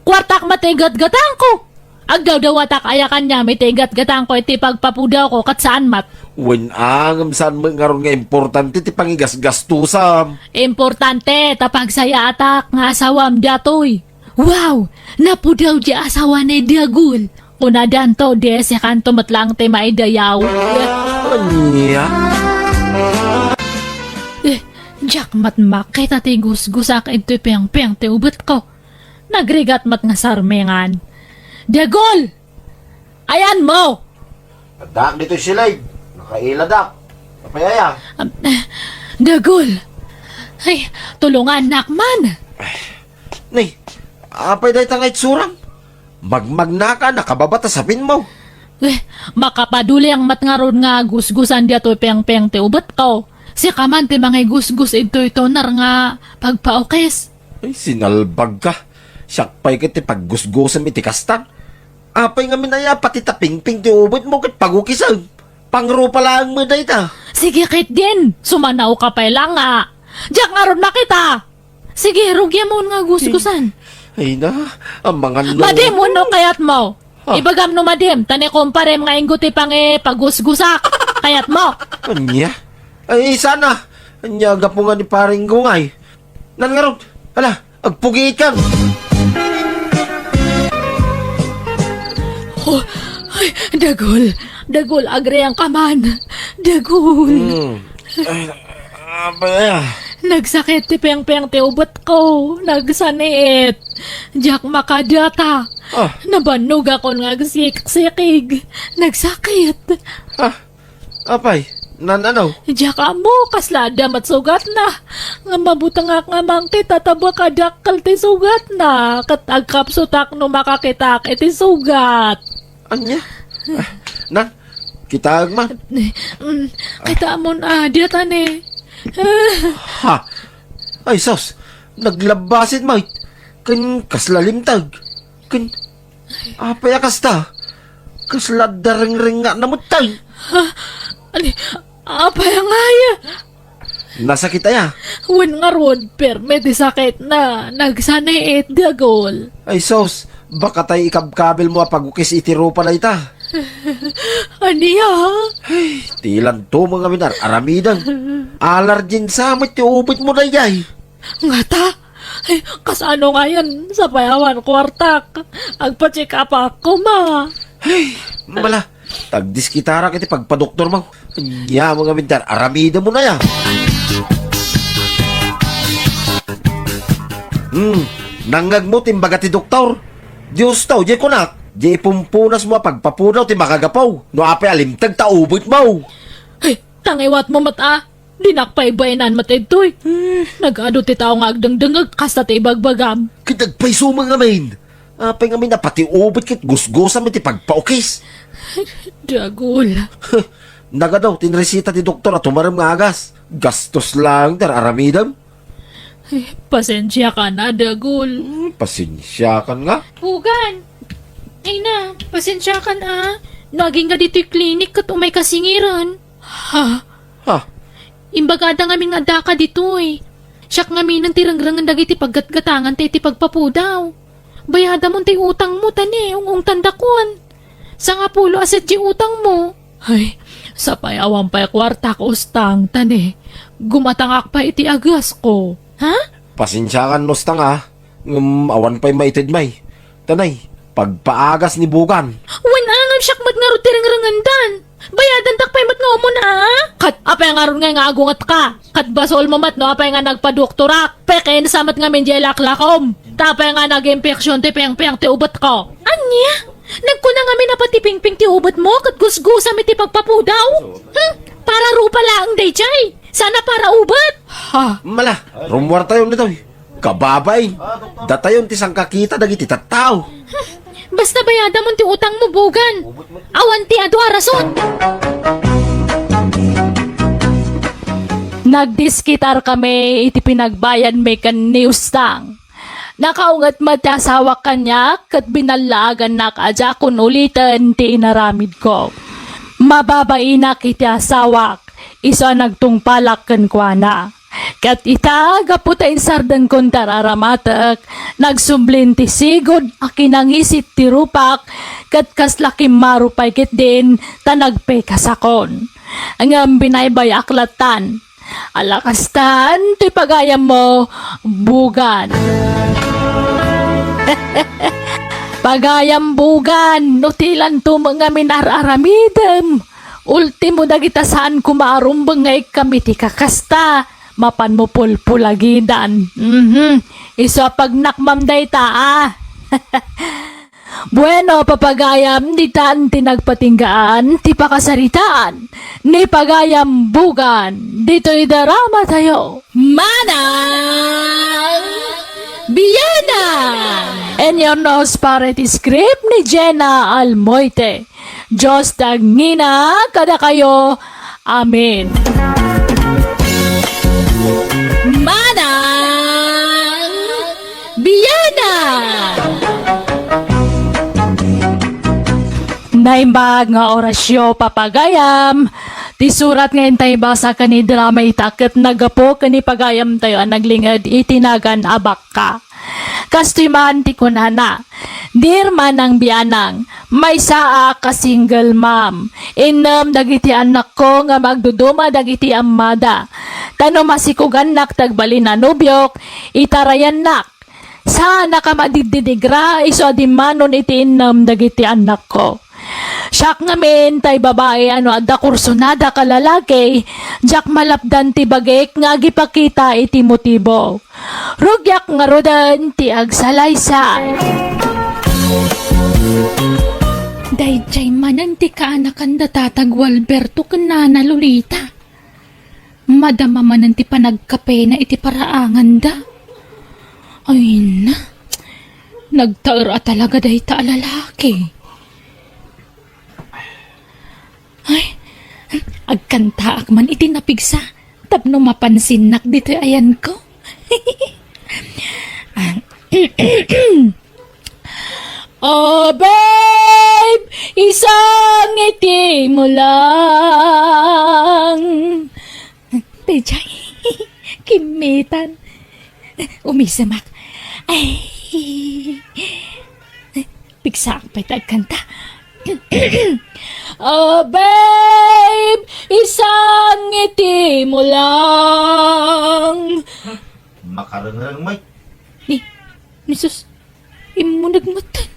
Kuartak met ti gatgatangko. Agdawdawatak aya kaniam iti gatgatangko iti pagpapudawko ket saan met. Wen a, ngem saan met ngarud nga importante ti pangigasgastusam. Importante ta pagsayaatak nga asawam datoy. Wow! Napudaw diay asawa ni Dagul. Kunadanto, desikanto met laeng ti maidayaw. Ania? Eh, diak met makita ti gusgusak iti pengpeng ti ubetko. Nagrigat met nga sarmengan. Dagul! Ayanmo! Addaak ditoy silay. Nakailadak. Apay aya? Am, Dagul! Ay, tulungannak man! Nay, apay dayta nga itsuram? Magmagnaka, nakababa ta sapinmo. Eh, makapaduling met ngarud nga gusgusan diyatoy pengpeng ti ubetko. Sika man ti mangigusgos idtoy toner nga pagpaukis. Ay, sinalbag ka. Siak pay ket ti paggusgosem iti kastan. Apay ngamin aya pati ta pingping ti ubetmo ket pagukisem? Pangrupa laeng met dayta. Sige ketdin, sumanaw ka pay la nga. Diak ngarud makita. Sige, rugiamon nga gusgusan. Ay na, amangan no. Madem wenno kayatmo. Ah. Ibagam no madem, ta ni kumparem nga inggo ti pangipagusgusak. Kayatmo? Ania? Ay, sana. Ania, gapu nga ni Pare Inggongay. Nan ngarud. Hala, agpugiitkam. Oh, ay, Dagul. Dagul, agriang ka man. Dagul. Hmm. Ay, apay aya? Nagsakit ti pengpeng ti ubetko. Nagsaniit. Diak makadata. Ah. Nabannogakon nga agsiksikig. Nagsakit. Ah, apay, nan ano? Diak ammo, kasla adda met sugatna. Nga mabutengak nga mangkita ta baka dakkel ti sugatna. Ket agkapsutak no makakitak iti sugat. Ania? Ah, nan, kitaek man. Mm, kitaemon a, diata ni. Ha? Ay, sus, naglabbasit met. Ken kasla limteg. Ken, apay a kasta? Kasla darengrengnga na met tay. Ha? Ani, apay a ngay? Nasakit aya? Wen ngarud, permi ti sakitna, nagsaniit, Dagul. Ay sus, baka tay ikabkabilmo a pagukis iti rupa dayta. Ania? Ay, ti lanto mo nga minar-, aramidang. Alargin sa met ti ubitmo dayjay. Ngata? Ay, kasano ngayen? Sapay awan kuartak. Agpa-check up ako, ma. Ay, mala. Tagdiskitarak iti pagpadoktormo. Ania mo nga minter, aramidem mo na ya. Hmm, nangngegmo ti imbaga ti doktor. Dios taw, di kunak, di ipumpunas mo a pagpapunaw ti makagapaw. No apay a limteg ta ubit mo. Ay, tangiwat mo met a. Dinak pay baenan met ditoy. Eh. Nagadu ti tao nga agdengdengngeg kasta ti ibagbagam. Ket agpayso met ngamin. Apay ngamin a pati ubet ket gusgusam iti pagpaukis? Dagul. Nagadu ti inresita ti doktor a tumarem nga agas. Gastos laeng ti ar-aramidem. Ay, pasensiakan a, Dagul. Hmm, pasensiakan nga? Bugan! Ay na, pasensiakan a. No agingga ditoy klinik ket umayka singiren. Ha? Ha? Imbagada ngamin nga addaka ditoy. Siak ngaminen ti rengrengen dagiti paggatgatangan ta iti pagpapudaw. Bayadamon ti utangmo, ta ne, ung-ungtandakon. Sangapulo a set ti utangmo. Ay, sapay awan pay kuartak, Ustang, ta ne, gumatangak pay iti agasko. Ha? Pasensiakan, Ustang, a. Ngem awan pay maited, May. Ta ne, pagpaagas ni Bugan. Wen a, ngem siak met ngarud ti rengrengendan. Bayadantak pay met nga umuna, a? Ket apay ngarud ngay nga agungetka? Ket basolmo met no apay nga nagpadoktorak. Pekens a met ngamin diay laklakom. Ta apay nga nag-impeksion ti pengpeng ti ubetko? Ania? Nagkuna ngamin a pati pingping ti ubetmo ket gusgusam iti pagpapudaw? Hmm, para rupa laeng daydiay. Saan a para ubet. Ha? Mala, rummuartayon ditoy. Kababain, datayon ti sangkakita dagiti tattao. Basta bayadamon ti utangmo, Bugan. Awan ti adu a rason. Nagdiskitar kami iti pinagbayadmi ken ni Ustang. Nakaunget met ti asawak kaniak ket binallaagannak a diakon uliten ti inaramidko. Mababainak iti asawak, isu a nagtungpalak kenkuana. Ket ita, gapu ta insardengkon ti ar-aramatek, nagsublin ti sigud a kinangisit ti rupak, ket kasla kimmaro pay ketdin ta nagpekasakon. Ngem binaybay-ak lattan. Ala kastan ti pagayammo, Bugan. Pagayam, Bugan, no ti lanto met ngamin ar-aramidem. Ultimo dagita saan koma a rumbeng nga ikkam iti kakasta, mapanmo pulpulagidan. Mhm. Isu a pagnakmam dayta, a. Bueno, papagayam, ditan ti nagpatinggaan ti pakasaritaan ni Pagayam Bugan ditoy daramatayo. Manang Bianang! Inyo no, para iti script ni Jenna Almoite. Dios ti agngina kadakayo. Amen. Manang Bianang! Naimbag nga orasyo, papagayam. Ti surat nga intay basa ken ni drama ita ket naggapu ken ni pagayamtayo a naglinged iti nagan a bakka. Kastoy man ti kunana, "Dear Manang Bianang, maysaak a single mom. Innem dagiti annakko nga magduduma dagiti ammada. Ta no masikugannak ti agbalin a nobiok, itarayannak. Saanak a madiddidigra isu a dimmanon iti innem dagiti annakko. Siak ngamin tay babai a no adda kursonadak a lalaki, diak malapdan ti bagik nga agipakita iti motibo. Rugiak ngaruden ti agsalaysay." Daydiay manen ti kaanakan da Tatang Gualberto ken Nana Lolita. Madama manen ti panagkapena iti paraanganda. Ay na, nagtaer a talaga dayta a lalaki. Ay, agkantaak man iti napigsa tapno mapansinnak ditoy ayanko. Oh, babe, isangitimo lang. Daydiay, kimmitan. Umisemak. Ay. Pigsaak pay ti agkanta. Oh, babe, isangitimo lang. Makarengreng, Mike. Ni, ni sus, immuneg met.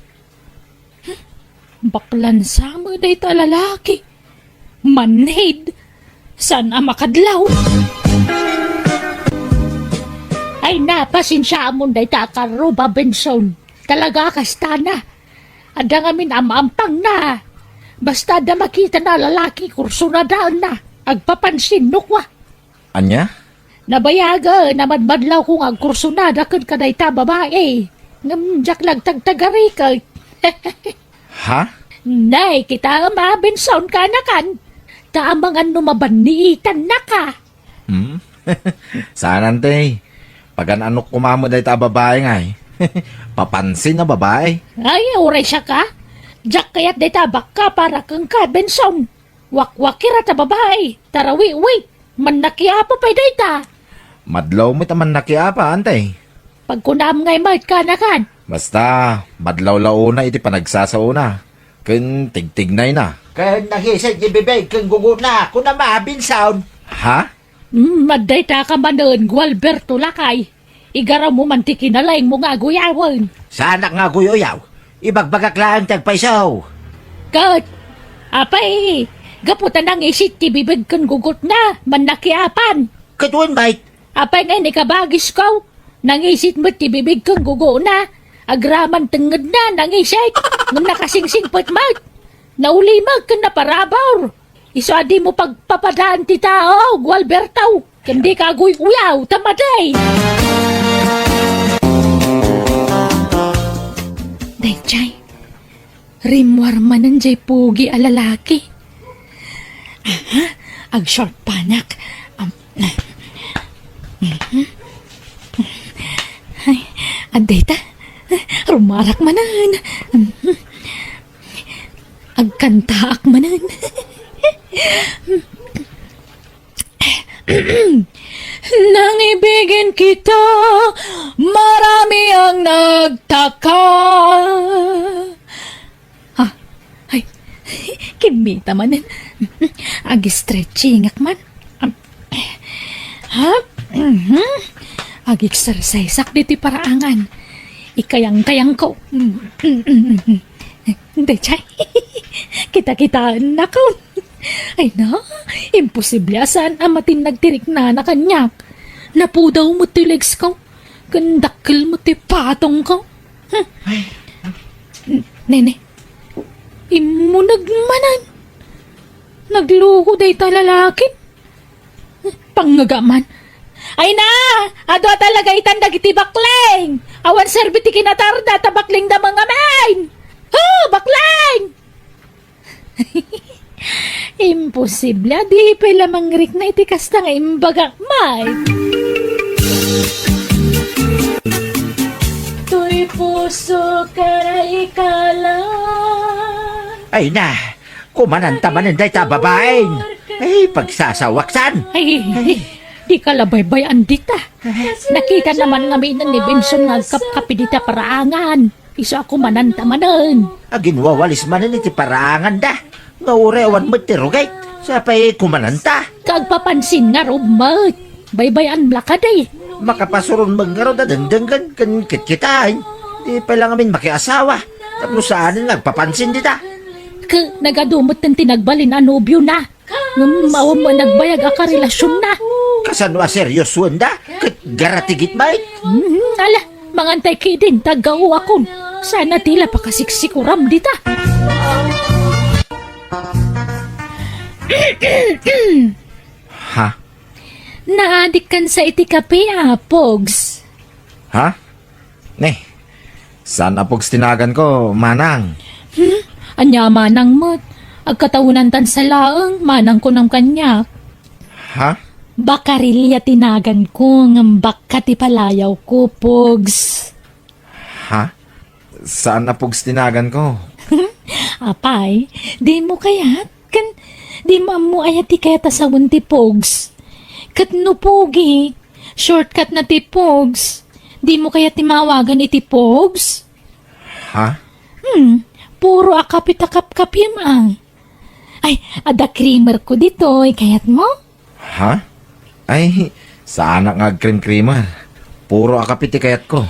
Baklan sama dayta a lalaki. Manhid. Saan a makadlaw? Ay na, pasensiaamon dayta a karruba, Benson. Talaga kasta na. Adda ngamin am-ampangna. Basta adda makitana a lalaki, kursunadaenna. Agpapansin no kua. Ania? Nabayagen a madmadlawko nga agkursunada ken kadayta a babai. Ngem diak la agtagtagariket. Ha? Nay, kitaem a, Benson, kanakan. Ta amangan no mabanniitannaka. Hmm? Saan, Ante. Pagan-anok koma met dayta a babai ngay. Papansin a babai. Ay, uray siak a. Diak kayat dayta a bakka para kenka, Benson. Wakwakira ta babai, tarawiwi, mannakiapa pay dayta. Madlaw met a mannakiapa, Ante. Pagkunam ngay met kanakan. Basta, madlaw la unay iti panagsasaona, ken tigtignayna. Ken nangisit ti bibig ken gugona, kunam a, Benson. Ha? Mm, adda ita ka manen, Gualberto lakay. Igarammo man ti kinalaingmo nga aguyawen. Saanak nga aguyaw. Ibagbagak laeng ti agpayso. Ket, apay, gapu ta nangisit ti bibig ken gugotna, mannakiapan. Ket wen, Mike. Apay nga inikabagis ko, nangisit met ti bibig ken gugona, agraman tengngedna, nangisit, ngem nakasingsingpet met. Naulimek ken naparabur. Isu a dimo pagpapadaan ti tao, Gualberto, ken dika aguy-uyaw, ta madi. Daydiay, rimmuar manen jay pugi a lalaki. Aha, ag-short panak. Am, mhm. Ay, adda ita. Rumarak manen. Mhm. Agkantaak manen. Nang ibigin kita, marami ang nagtaka. Ah, ay, kimmita manen. Ag-stretchingak man. Ha? Mhm. Ag-exerciseak ditoy paraangan. Ikayangkayangko. Daydiay. Kita-kitaennakon. Ay na, imposible a saan a matinnag ti riknana kaniak. Napudaw met ti legsko. Ken dakkel met ti patongko. Hmm. N-, Nene, immuneg manen. Nagluko dayta lalaki. Pangngega man. Ay na! Adu a talaga itan dagiti bakleng! Awan serbi ti kinatarda ta baklengda mangamin! Ha! Bakleng! Imposible a di pay la mangrikna iti kasta nga imbagak, Mike. Toy puso ka na ikala. Ay na! Kumananta manen dayta a babaen. Ay, pagsasawaksan. Ay, ay, dika la baybay-an dita. Nakitana man ngamin ni Benson nga agkapkapi dita paraangan. Isu a kumananta manen. Aginwawalis manen iti paraanganda. Nga uray awan met ti rugit. Sapay kumananta. Kagpapansin ngarud met. Baybay-an la kadi. Makapasuron met ngarud a dengdenggen ken kitkitaen. Di pay la ngamin makiasawa. Tapno saanen nga agpapansin dita. Ket nagadu met ti nagbalin a nobiona. Ngem awan met nagbayag a karelasionna. Kasano a seriosoenda? Ket garatigit met. Hmm, ala, mangantay ketdin ta aggawakon. Saan a ti la pakasiksikuram dita. Ha? Naadikkan sa iti kape, a, Pogs? Ha? Ne, saan a Pogs ti naganko, manang? Hmm? Ania a manang met? Agkatawenantan sa laeng, manang kunam kaniak. Ha? Bakarilia ti naganko, ngem bakka ti palayawko, Pogs. Ha? Saan a Pogs ti naganko? Apay, dimo kayat? Ken dimo ammo aya ti kayat a sawen ti Pogs? Ket no Pogi, shortcut na ti Pogs. Dimo kayat ti maawagan iti Pogs? Ha? Hmm, puro a kapit a kapkapim, ay. Ay, adda creamer ko ditoy, kayatmo? Ha? Ay, saanak nga agcream-creamer. Puro a kape ti kayatko.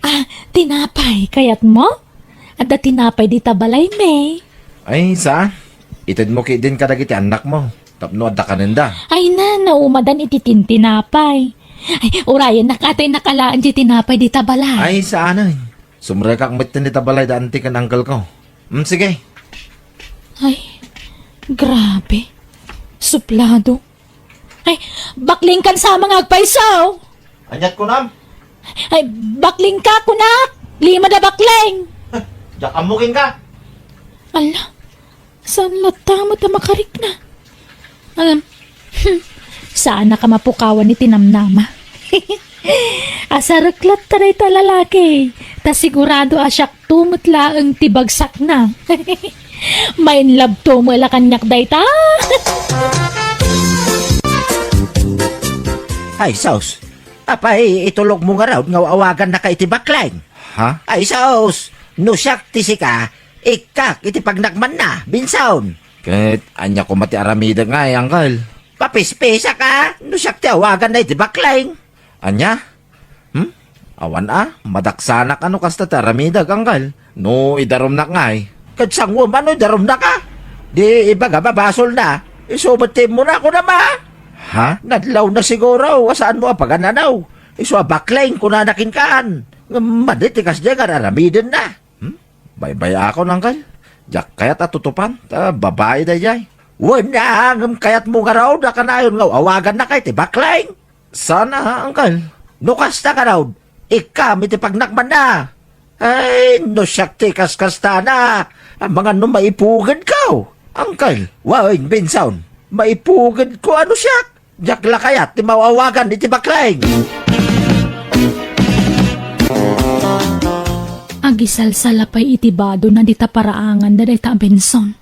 Ah, tinapay, kayatmo? Adda tinapay dita balay, May. Ay, saan? Itedmo ketdin kadagiti annakmo, tapno adda kanenda. Ay na, naumadan iti tintinapay. Ay, urayennak, atay nakalaen ti tinapay dita balay. Ay, saanen. Sumrekak metten dita balay da anti ken uncle ko. Hmm, sige. Ay, grabe. Suplado. Ay, baklingkan sa mga agpayso. Aniat kunam? Ay, baklingka, kunak. Lima da bakleng! Diak ammo kenka. Ala, saan latta met a makarikna? Ngem, hmm, saan a ka mapukawan iti namnama. Asarek latta dayta a lalaki, ta sigurado a siakto met laeng ti bagsakna. Main love to met la kaniak dayta. Ay, sus. Apay, itulogmo ngarud nga awagannaka iti bakleng? Ha? Ay, sus! No siak ti sika, ikkak iti pagnakmanna, Benson. Ket ania koma ti aramidek ngay, angkel? Papispisak a, no siak ti awaganna iti bakleng. Ania? Hmm? Awan a, madaksanak a no kasta ti aramidek, angkel. No idarumnak ngay. Ket sanguem a no idarumnak a? Di ibaga, babasolna. Isu met ti immuna, kunam a. Ha? Nadlawna siguro, a saanmo a pagan-anaw. Isu a bakleng, kunana kenkaan. Ngem madi ti kasdiay nga ar-aramidenna. Hmm? Baybay-akon, angkel. Diak kayat a tutupan, ta babai daydiay. Wen a, ngem kayatmo ngarud a kanayon nga awagannaka iti bakleng? Saan a, angkel. No kasta ngarud, ikkam iti pagnakmanna. Ay, no siak ti kaskastana, amangan no maipugedko. Angkel, wen, Benson, maipugedko a no siak. Diak la kayat ti maawagan iti bakleng. Agisalsala pay iti badona dita paraangan da dayta a Benson.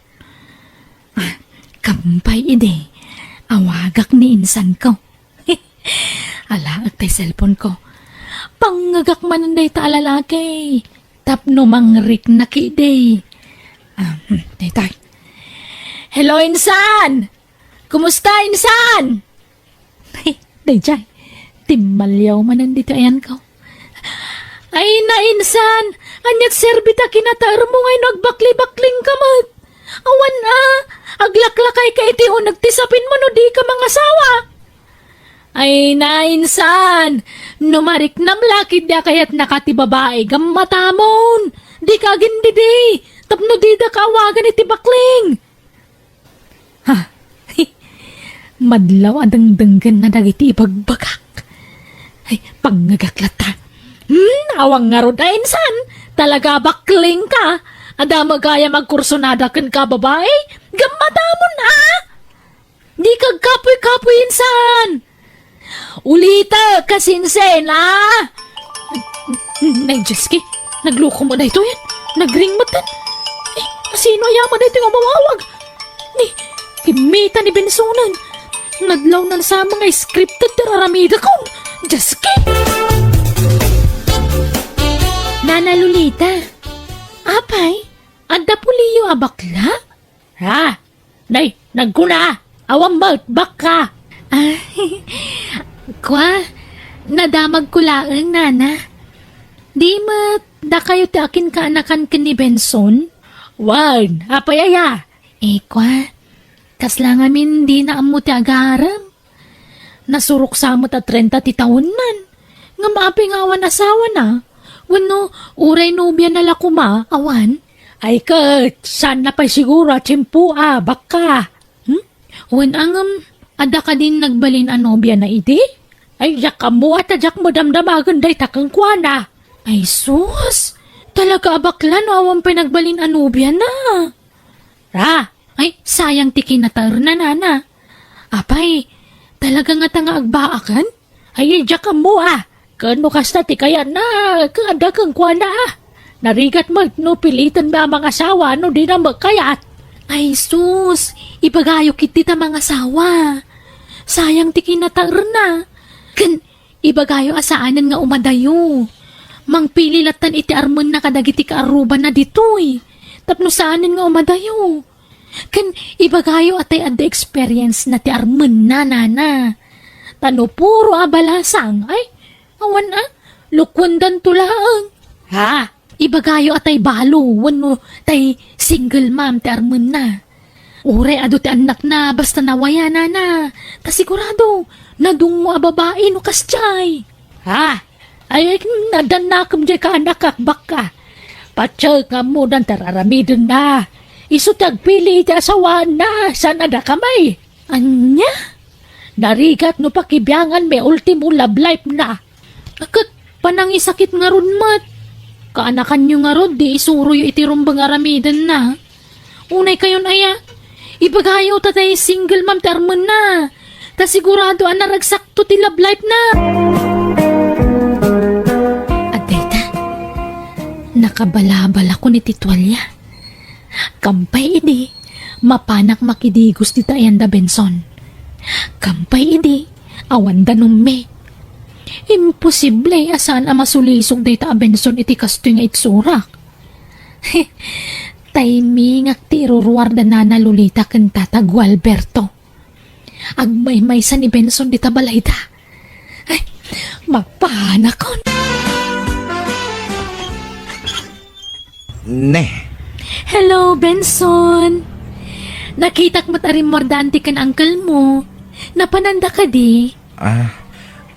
Ah, kampay idi, awagak ni insanko. Alaek tay cellphone ko. Pangngegak manen dayta a lalaki. Tapno mangrikna ketdi. Ah, hmm, daytoy. Hello, insan! Kumusta, insan? Daydiay, timmaliaw manen ditoy ayanko. Ay, na, insan, aniat serbi ta kinataermo nga no agbakli-baklingka met? Awan a, aglaklakayka iti uneg ti sapinmo no dika mangasawa. Ay, na, insan, no mariknam la ketdi a kayatnaka ti babai, gammatamon. Dika agindidi, tapno didaka awagan iti bakleng. Ha? Madlaw a dengdenggenna dagiti ibagbagak. Ay, pangngegak latta. Hmm, awan ngarud a insan. Talaga baklengka. Adda met gayam agkursunada kenka a babai. Gammatamon a. Dika agkapuy-kapuy insan. Ulitek, kasinsin, a? Nay, Diyos ki, nagluko met daytoy. Nagring met. Eh, sino aya met daytoy nga umawawag? Ni, kimmita ni Bensonen. Nadlawna sa mga scripted ti ar-aramidakon. Diyos ki! Nana Lolita, apay, adda puliyo a bakla? Ha? Nay, nagkuna! Awan met, bakka! Ah, kua, nadamagko laeng, nana. Di met, dakayo ti akinkaanakan ken ni Benson? Wen, apay aya? Eh, kua, kasla ngamin dina ammo ti agarem. Nasurok sa met a trenta ti taonnan. Ngem apay nga awan asawana? Wenno, uray nobiana la koma, awan? Ay ket, saanna pay siguro a tiempoa, bakka? Hmm? Wen a ngem, adda kadin nagbalin a nobiana idi? Ay, diak ammo a ta diak madamdamagen dayta kenkuana. Ay sus! Talaga a bakla no awan pay nagbalin a nobiana. Ra, ay, sayang ti kinataerna, nana. Apay, talaga ngata nga agbaaken? Ay, diak ammo a. Ken no kasta ti kayatna, ket adda kenkuana a. Narigat met no pilitenmi a mangasawa no dina met kayat. Ay sus, ibagayo ketdi ta mangasawa. Sayang ti kinataerna. Ken ibagayo a saanen nga umadayo. Mangpili lattan iti armenna kadagiti kaarrubanna ditoy. Tapno saanen nga umadayo. Ken ibagayo a tay adda experience na ti armenna, nana. Ta no puro a balasang, ay, awan a, lukuendanto laeng. Ha? Ibagayo a tay balo wenno tay single mom ti armenna. Uray adu ti annakna basta nawayanana. Ta sigurado, nadungngo a babai no kasdiay. Ha? Ay, ay, nadannakem diay kaanakak, bakka. Patiek nga ammodan ti ar-aramidenna. Isu ti agpili iti asawaanna, saan a dakami. Ania? Narigat no pakibianganmi ultimo love life na. Ket panangisakit ngarud met. Kaanakanyo ngarud, di isuroyo iti rumbeng aramidenna. Unay kayon aya, ibagayo ta tay single mom ti armenna. Ta sigurado a naragsakto ti love life na. Adda ita, nakabalabalakon iti tualia. Kampay idi, mapanak makidigos dita ayan da Benson. Kampay idi, awan danummi. Imposible a saan a masulisog dayta a Benson iti kastoy nga itsurak. Taymingak ti iruruar da Nana Lolita ken Tata Gualberto. Agmaymaysa ni Benson dita balayda. Ay, mapanakon. Ne. Hello, Benson. Nakitak met a rimmuarda anti ken uncle mo. Napananda kadi? Ah,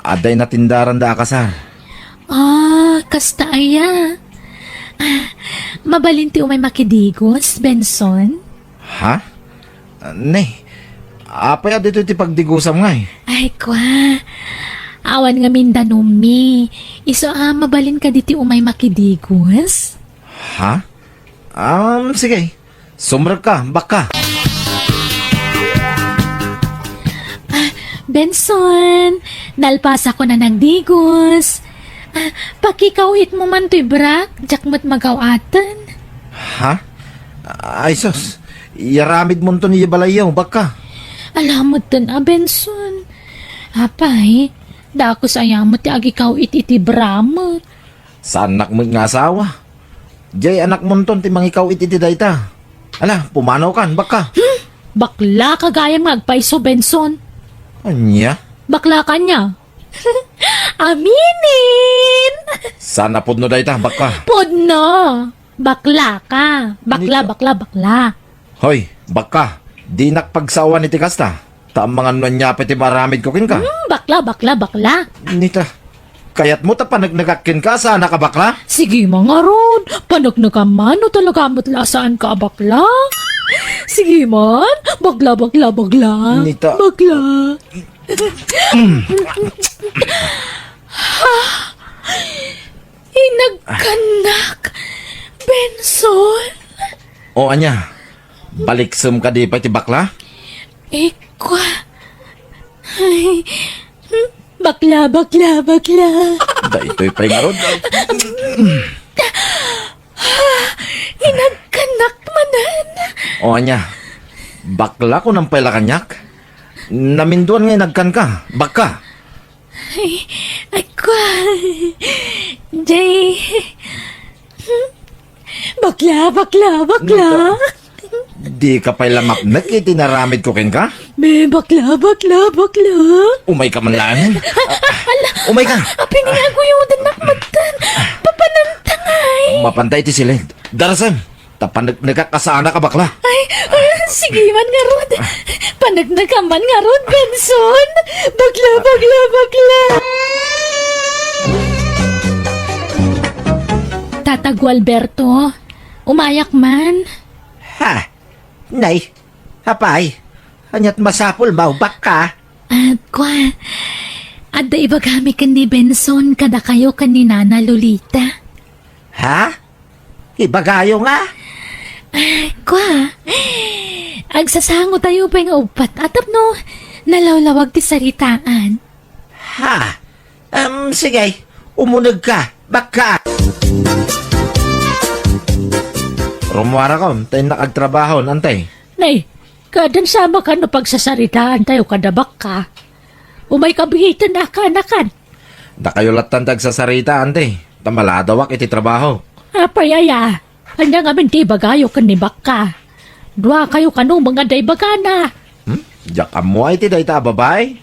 adda inatindaran da a kasar. Ah, kasta aya. Ah, mabalin ti umay makidigos, Benson? Ha? Ne, apay a ditoy ti pagdigusam ngay? Ay, kwa. Awan ngamin danummi. Isu a mabalin kadi ti umay makidigos? Ha? Um, sige. Sumrekka, bakka. Ah, Benson, nalpasakon a nagdigos. Ah, pakikaw-it mo man toy brak, diak met magaw-aten. Ha? Ay, sus. Iaramidmonto ni balayyo, bakka. Ala metten a, Benson. Apay, dakes aya met ti agikaw-it iti bra met. Saannak met nga asawa. Jay anakmonton ti mangikaw-it iti dayta. Ala, pumanawkan, bakka. Hmm? Baklaka gayam nga agpayso, Benson. Ania? Baklaka ania? Aminen! Saan a pudno dayta, bakka? Pudno! Baklaka. Bakla, Nika. Bakla, bakla. Hoy, bakka, dinak pagsawan iti kasta. Ta amangan no ania pay ti maaramidko kenka. Hmm, bakla, bakla, bakla. Nita, kayatmo ta paneknekak kenka, saanak a bakla? Sige man ngarud, paneknekam man no talaga met la a saanka a bakla. Sige man, bakla, bakla, bakla. Nita. Bakla. Inagkannak, Benson. O, ania? Baliksem kadi pay ti bakla? Ikwa. Ay, bakla, bakla, bakla. Daytoy pay ngarud. Inagkannak manen. O, ania? Bakla, kunam pay la kaniak? Naminduan nga inagkanka, bakka. Ay, ay, kwa. Jay. Bakla, bakla, bakla. Dika pay la mapnek iti naramidko kenka? Me, bakla, bakla, bakla. Umayka man laeng. Ala, umayka. Apay nga aguyodennak metten. Papananta ngay. Mapanta iti siled. Darasem. Ta paneknekak a saanak a bakla. Ay, ah, sige man ngarud. Paneknekam man ngarud, Benson. Bakla, bakla, bakla. Tata Gualberto, umayak man. Ha? Nay, apay, aniat masapulmo, bakka? Ah, kwa, adda ibagami ken ni Benson kadakayo ken ni Nana Lolita. Ha? Ibagayo nga? Ah, kwa, agsasangotayo pay nga uppat a tapno nalawlawag ti saritaan. Ha? Em, sige, umunegka, bakka. Rummuarakon, ta innak agtrabaho, antay. Nay, kadan sama kano pagsasaritaantayo kada bakka. Umayka biiten a kaanakan. Dakayo lattan ti agsasarita, anti, ta maladawak iti trabaho. Apay aya, ania ngamin ti ibagayo ken ni bakka? Duakayo kano nga adda ibagana. Hmm? Diak ammo ay ti dayta a babai.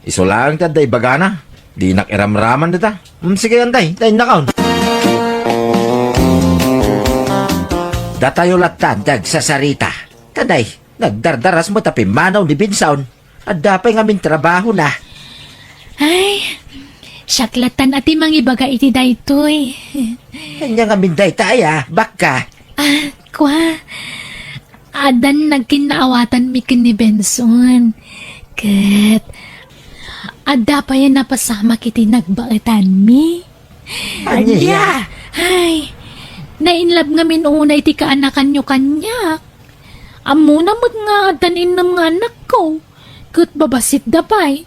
Isu laeng ti adda ibagana. Dinak iramraman dita. Hmm, sige, antay, ta innakon. Datayo lattan ti agsasarita. Tanay, nagdardaras met a pimmanaw ni Benson. Adda pay ngamin trabahona. Ay, siak lattan a ti mangibaga iti daytoy. Ania ngamin dayta aya, bakka? Ah, kwa. Addan nagkinnaawatanmi ken ni Benson. Ket adda pay a napasamak iti nagbaetanmi. Ania? Ania? Ay, Na-in love ngamin unay ti kaanakanyo kaniak. Ammona met nga addan innem nga annakko, ket babassit da pay.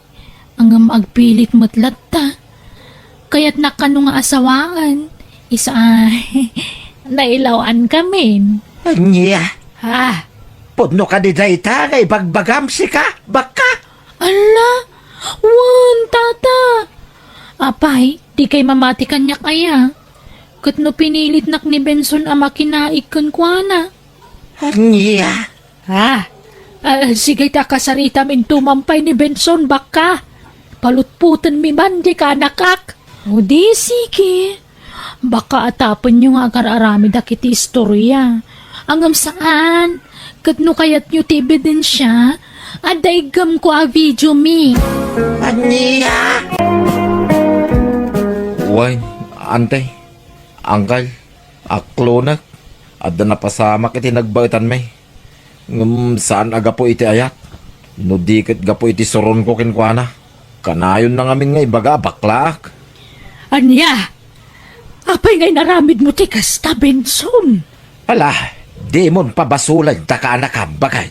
Ngem agpilit met latta. Kayatnak kano nga asawaen. Isu a, nailaw-ankamin. Ania? Ha? Pudno kadi dayta nga ibagbagam, sika, bakka? Ala, wen, tata. Apay, dikay mamati kaniak aya? Ket no pinilitnak ni Benson a makinaig kenkuana? Ania? Ah, ah, sige ta kasaritam intoman pay ni Benson, bakka. Palutpotenmi man diay kaanakak. O di, sige. Baka atapenyo nga agar-aramidak iti istoria. Ngem saan, ket no kayatyo ti ebidensia, adda iggamko a videomi. Ania? Wen, ante, angkel, aklonek, adda napasamak iti nagbaetanmi. Ngem saan a gapu iti ayat, no di ket gapu iti suronko kenkuana. Kanayonna ngamin nga ibaga a baklaak. Ania? Apay nga inaramidmo ti kasta, Benson? Ala, dimon pabasolen ta kaanakam, baket.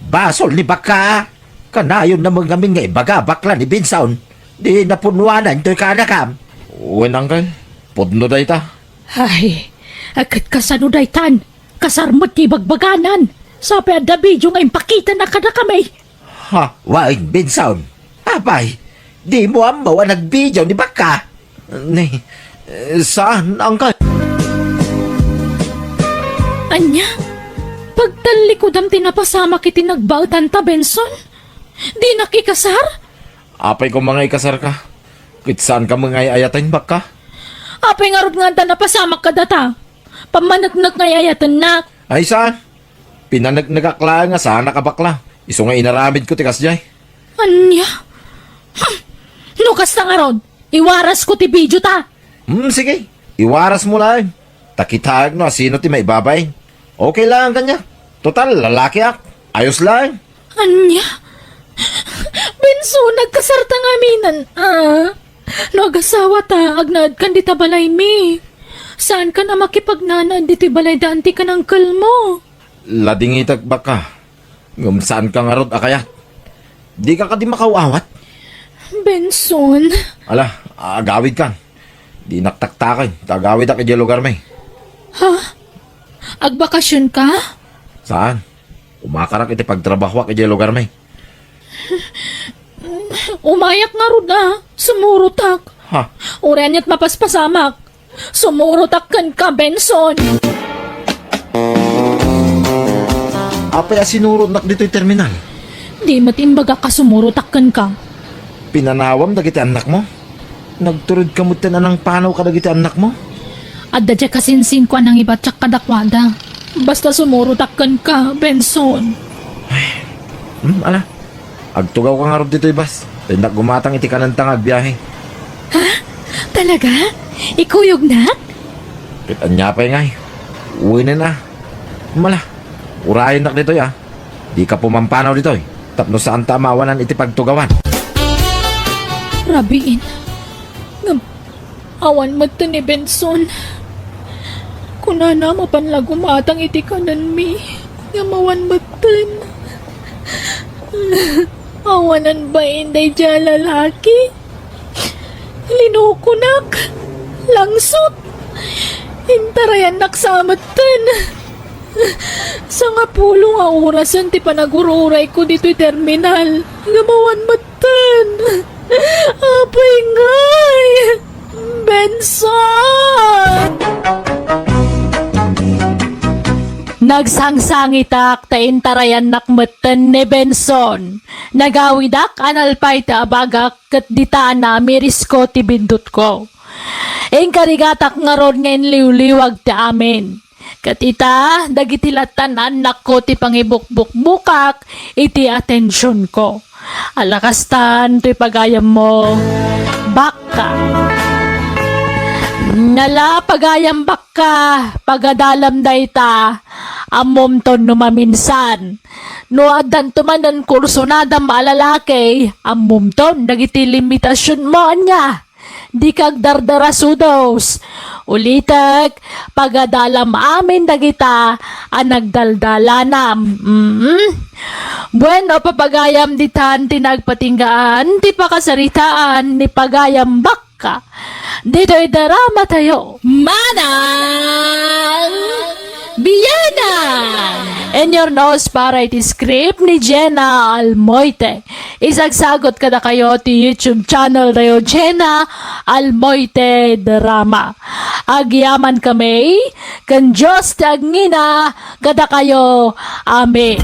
Basol ni bakka. Kanayonna met ngamin nga ibaga a bakla ni Benson. Di napunnuanan toy kaanakam. Wen, angkel, pudno dayta. Ay, ket kasano daytan? Kasar met ti ibagbaganan. Sapay adda video nga impakitana kadakami. Ha? Wen, Benson. Apay, dimo ammo a nagvideo ni bakka? Ni, eh, saan, angkel? Ania? Pagtallikudam ti napasamak iti nagbaetanta, Benson? Dinak ikasar? Apay koma nga ikasarka? Ket saanka met nga ay-ayaten, bakka? Apay ngarud nga adda napasamak kadata? Pammaneknek nga ay-ayatennak. Ay, saan? Pinaneknekak laeng nga saanak a bakla. Isu nga inaramidko ti kasdiay. Ania? Hmm. No kasta ngarud, iwarasko ti video ta. Hmm, sige. Iwarasmo laeng. Ta kitaek no asino ti maibabain. Okay laeng kaniak. Total, lalakiak. Ayos laeng. Ania? Benson, nagkasarta ngaminen, a? No agasawata, agnaedkan dita balaymi. Saankan a makipagnanaed ditoy balay da anti ken angkelmo. Ladingitek, bakka. Ngem saanka ngarud a kayat. Dika kadi makaw-awat? Benson. Ala, agawidkan. Dinak taktaken ta agawidak idiay lugarmi. Ha? Agbakasionka? Saan? Umakarak iti pagtrabahoak idiay lugarmi. Umayak ngarud a, sumurotak. Ha? Uray ania't mapaspasamak, sumurotak kenka, Benson. Apay a sinurotnak ditoy terminal? Di met imbagak a sumurotak kenka. Pinanawam dagiti annakmo? Nagturedka metten a nangpanaw kadagiti annakmo? Adda diay kasinsinko a nangibatyak kadakuada. Basta sumurotak kenka, Benson. Hmm, ala. Agtugawka ngarud ditoy bus. Ta innak gumatang iti kanenta nga agbiahe. Ha? Talaga? Ikuyognak? Ket ania pay ngay? Wenen a. Mala. Urayennak ditoy a. Dika pumampanaw ditoy. Tapno saanta a maawanan iti pagtugawan. Rabiin. Ngem, awan metten ni Benson. Kunana, mapan la gumatang iti kanenmi. Ngem awan metten. Awanan bain daydiay a lalaki. Linukonak. Langsot. Intarayannak sa metten. Sangapulo nga orasen ti panagur-urayko ditoy terminal. Ngem awan metten. Apay ngay! Benson! Nagsangsangitak ta intarayannak metten ni Benson. Nagawidak a nalpaay ti abagak ket dita a namirisko ti bindutko. Inkarigatak ngarud nga inliwliwag ti amin. Ket ita, dagiti lattan annakko ti pangibukbukbukak iti atensionko. Ala kastan toy pagayammo, bakka. Nala pagayam bakka, pagadalam dayta, ammomton no maminsan. No addanto manen kursunadam a lalaki, ammomton dagiti limitasionmo, ania? Dika agdardarasudos. Ulitek, pagadalam amin dagita a nagdaldalanam. Mm. Bueno, papagayam ditan ti nagpatinggaan ti pakasaritaan ni Pagayam Bakka. Ditoy drama tayo. Manang Bianang! Inurnos para iti script ni Jenna Almoite. Isagsagot kadakayo ti YouTube channel tayo, Jenna Almoite Drama. Agyaman kami, ken Dios ti agngina kadakayo. Amen.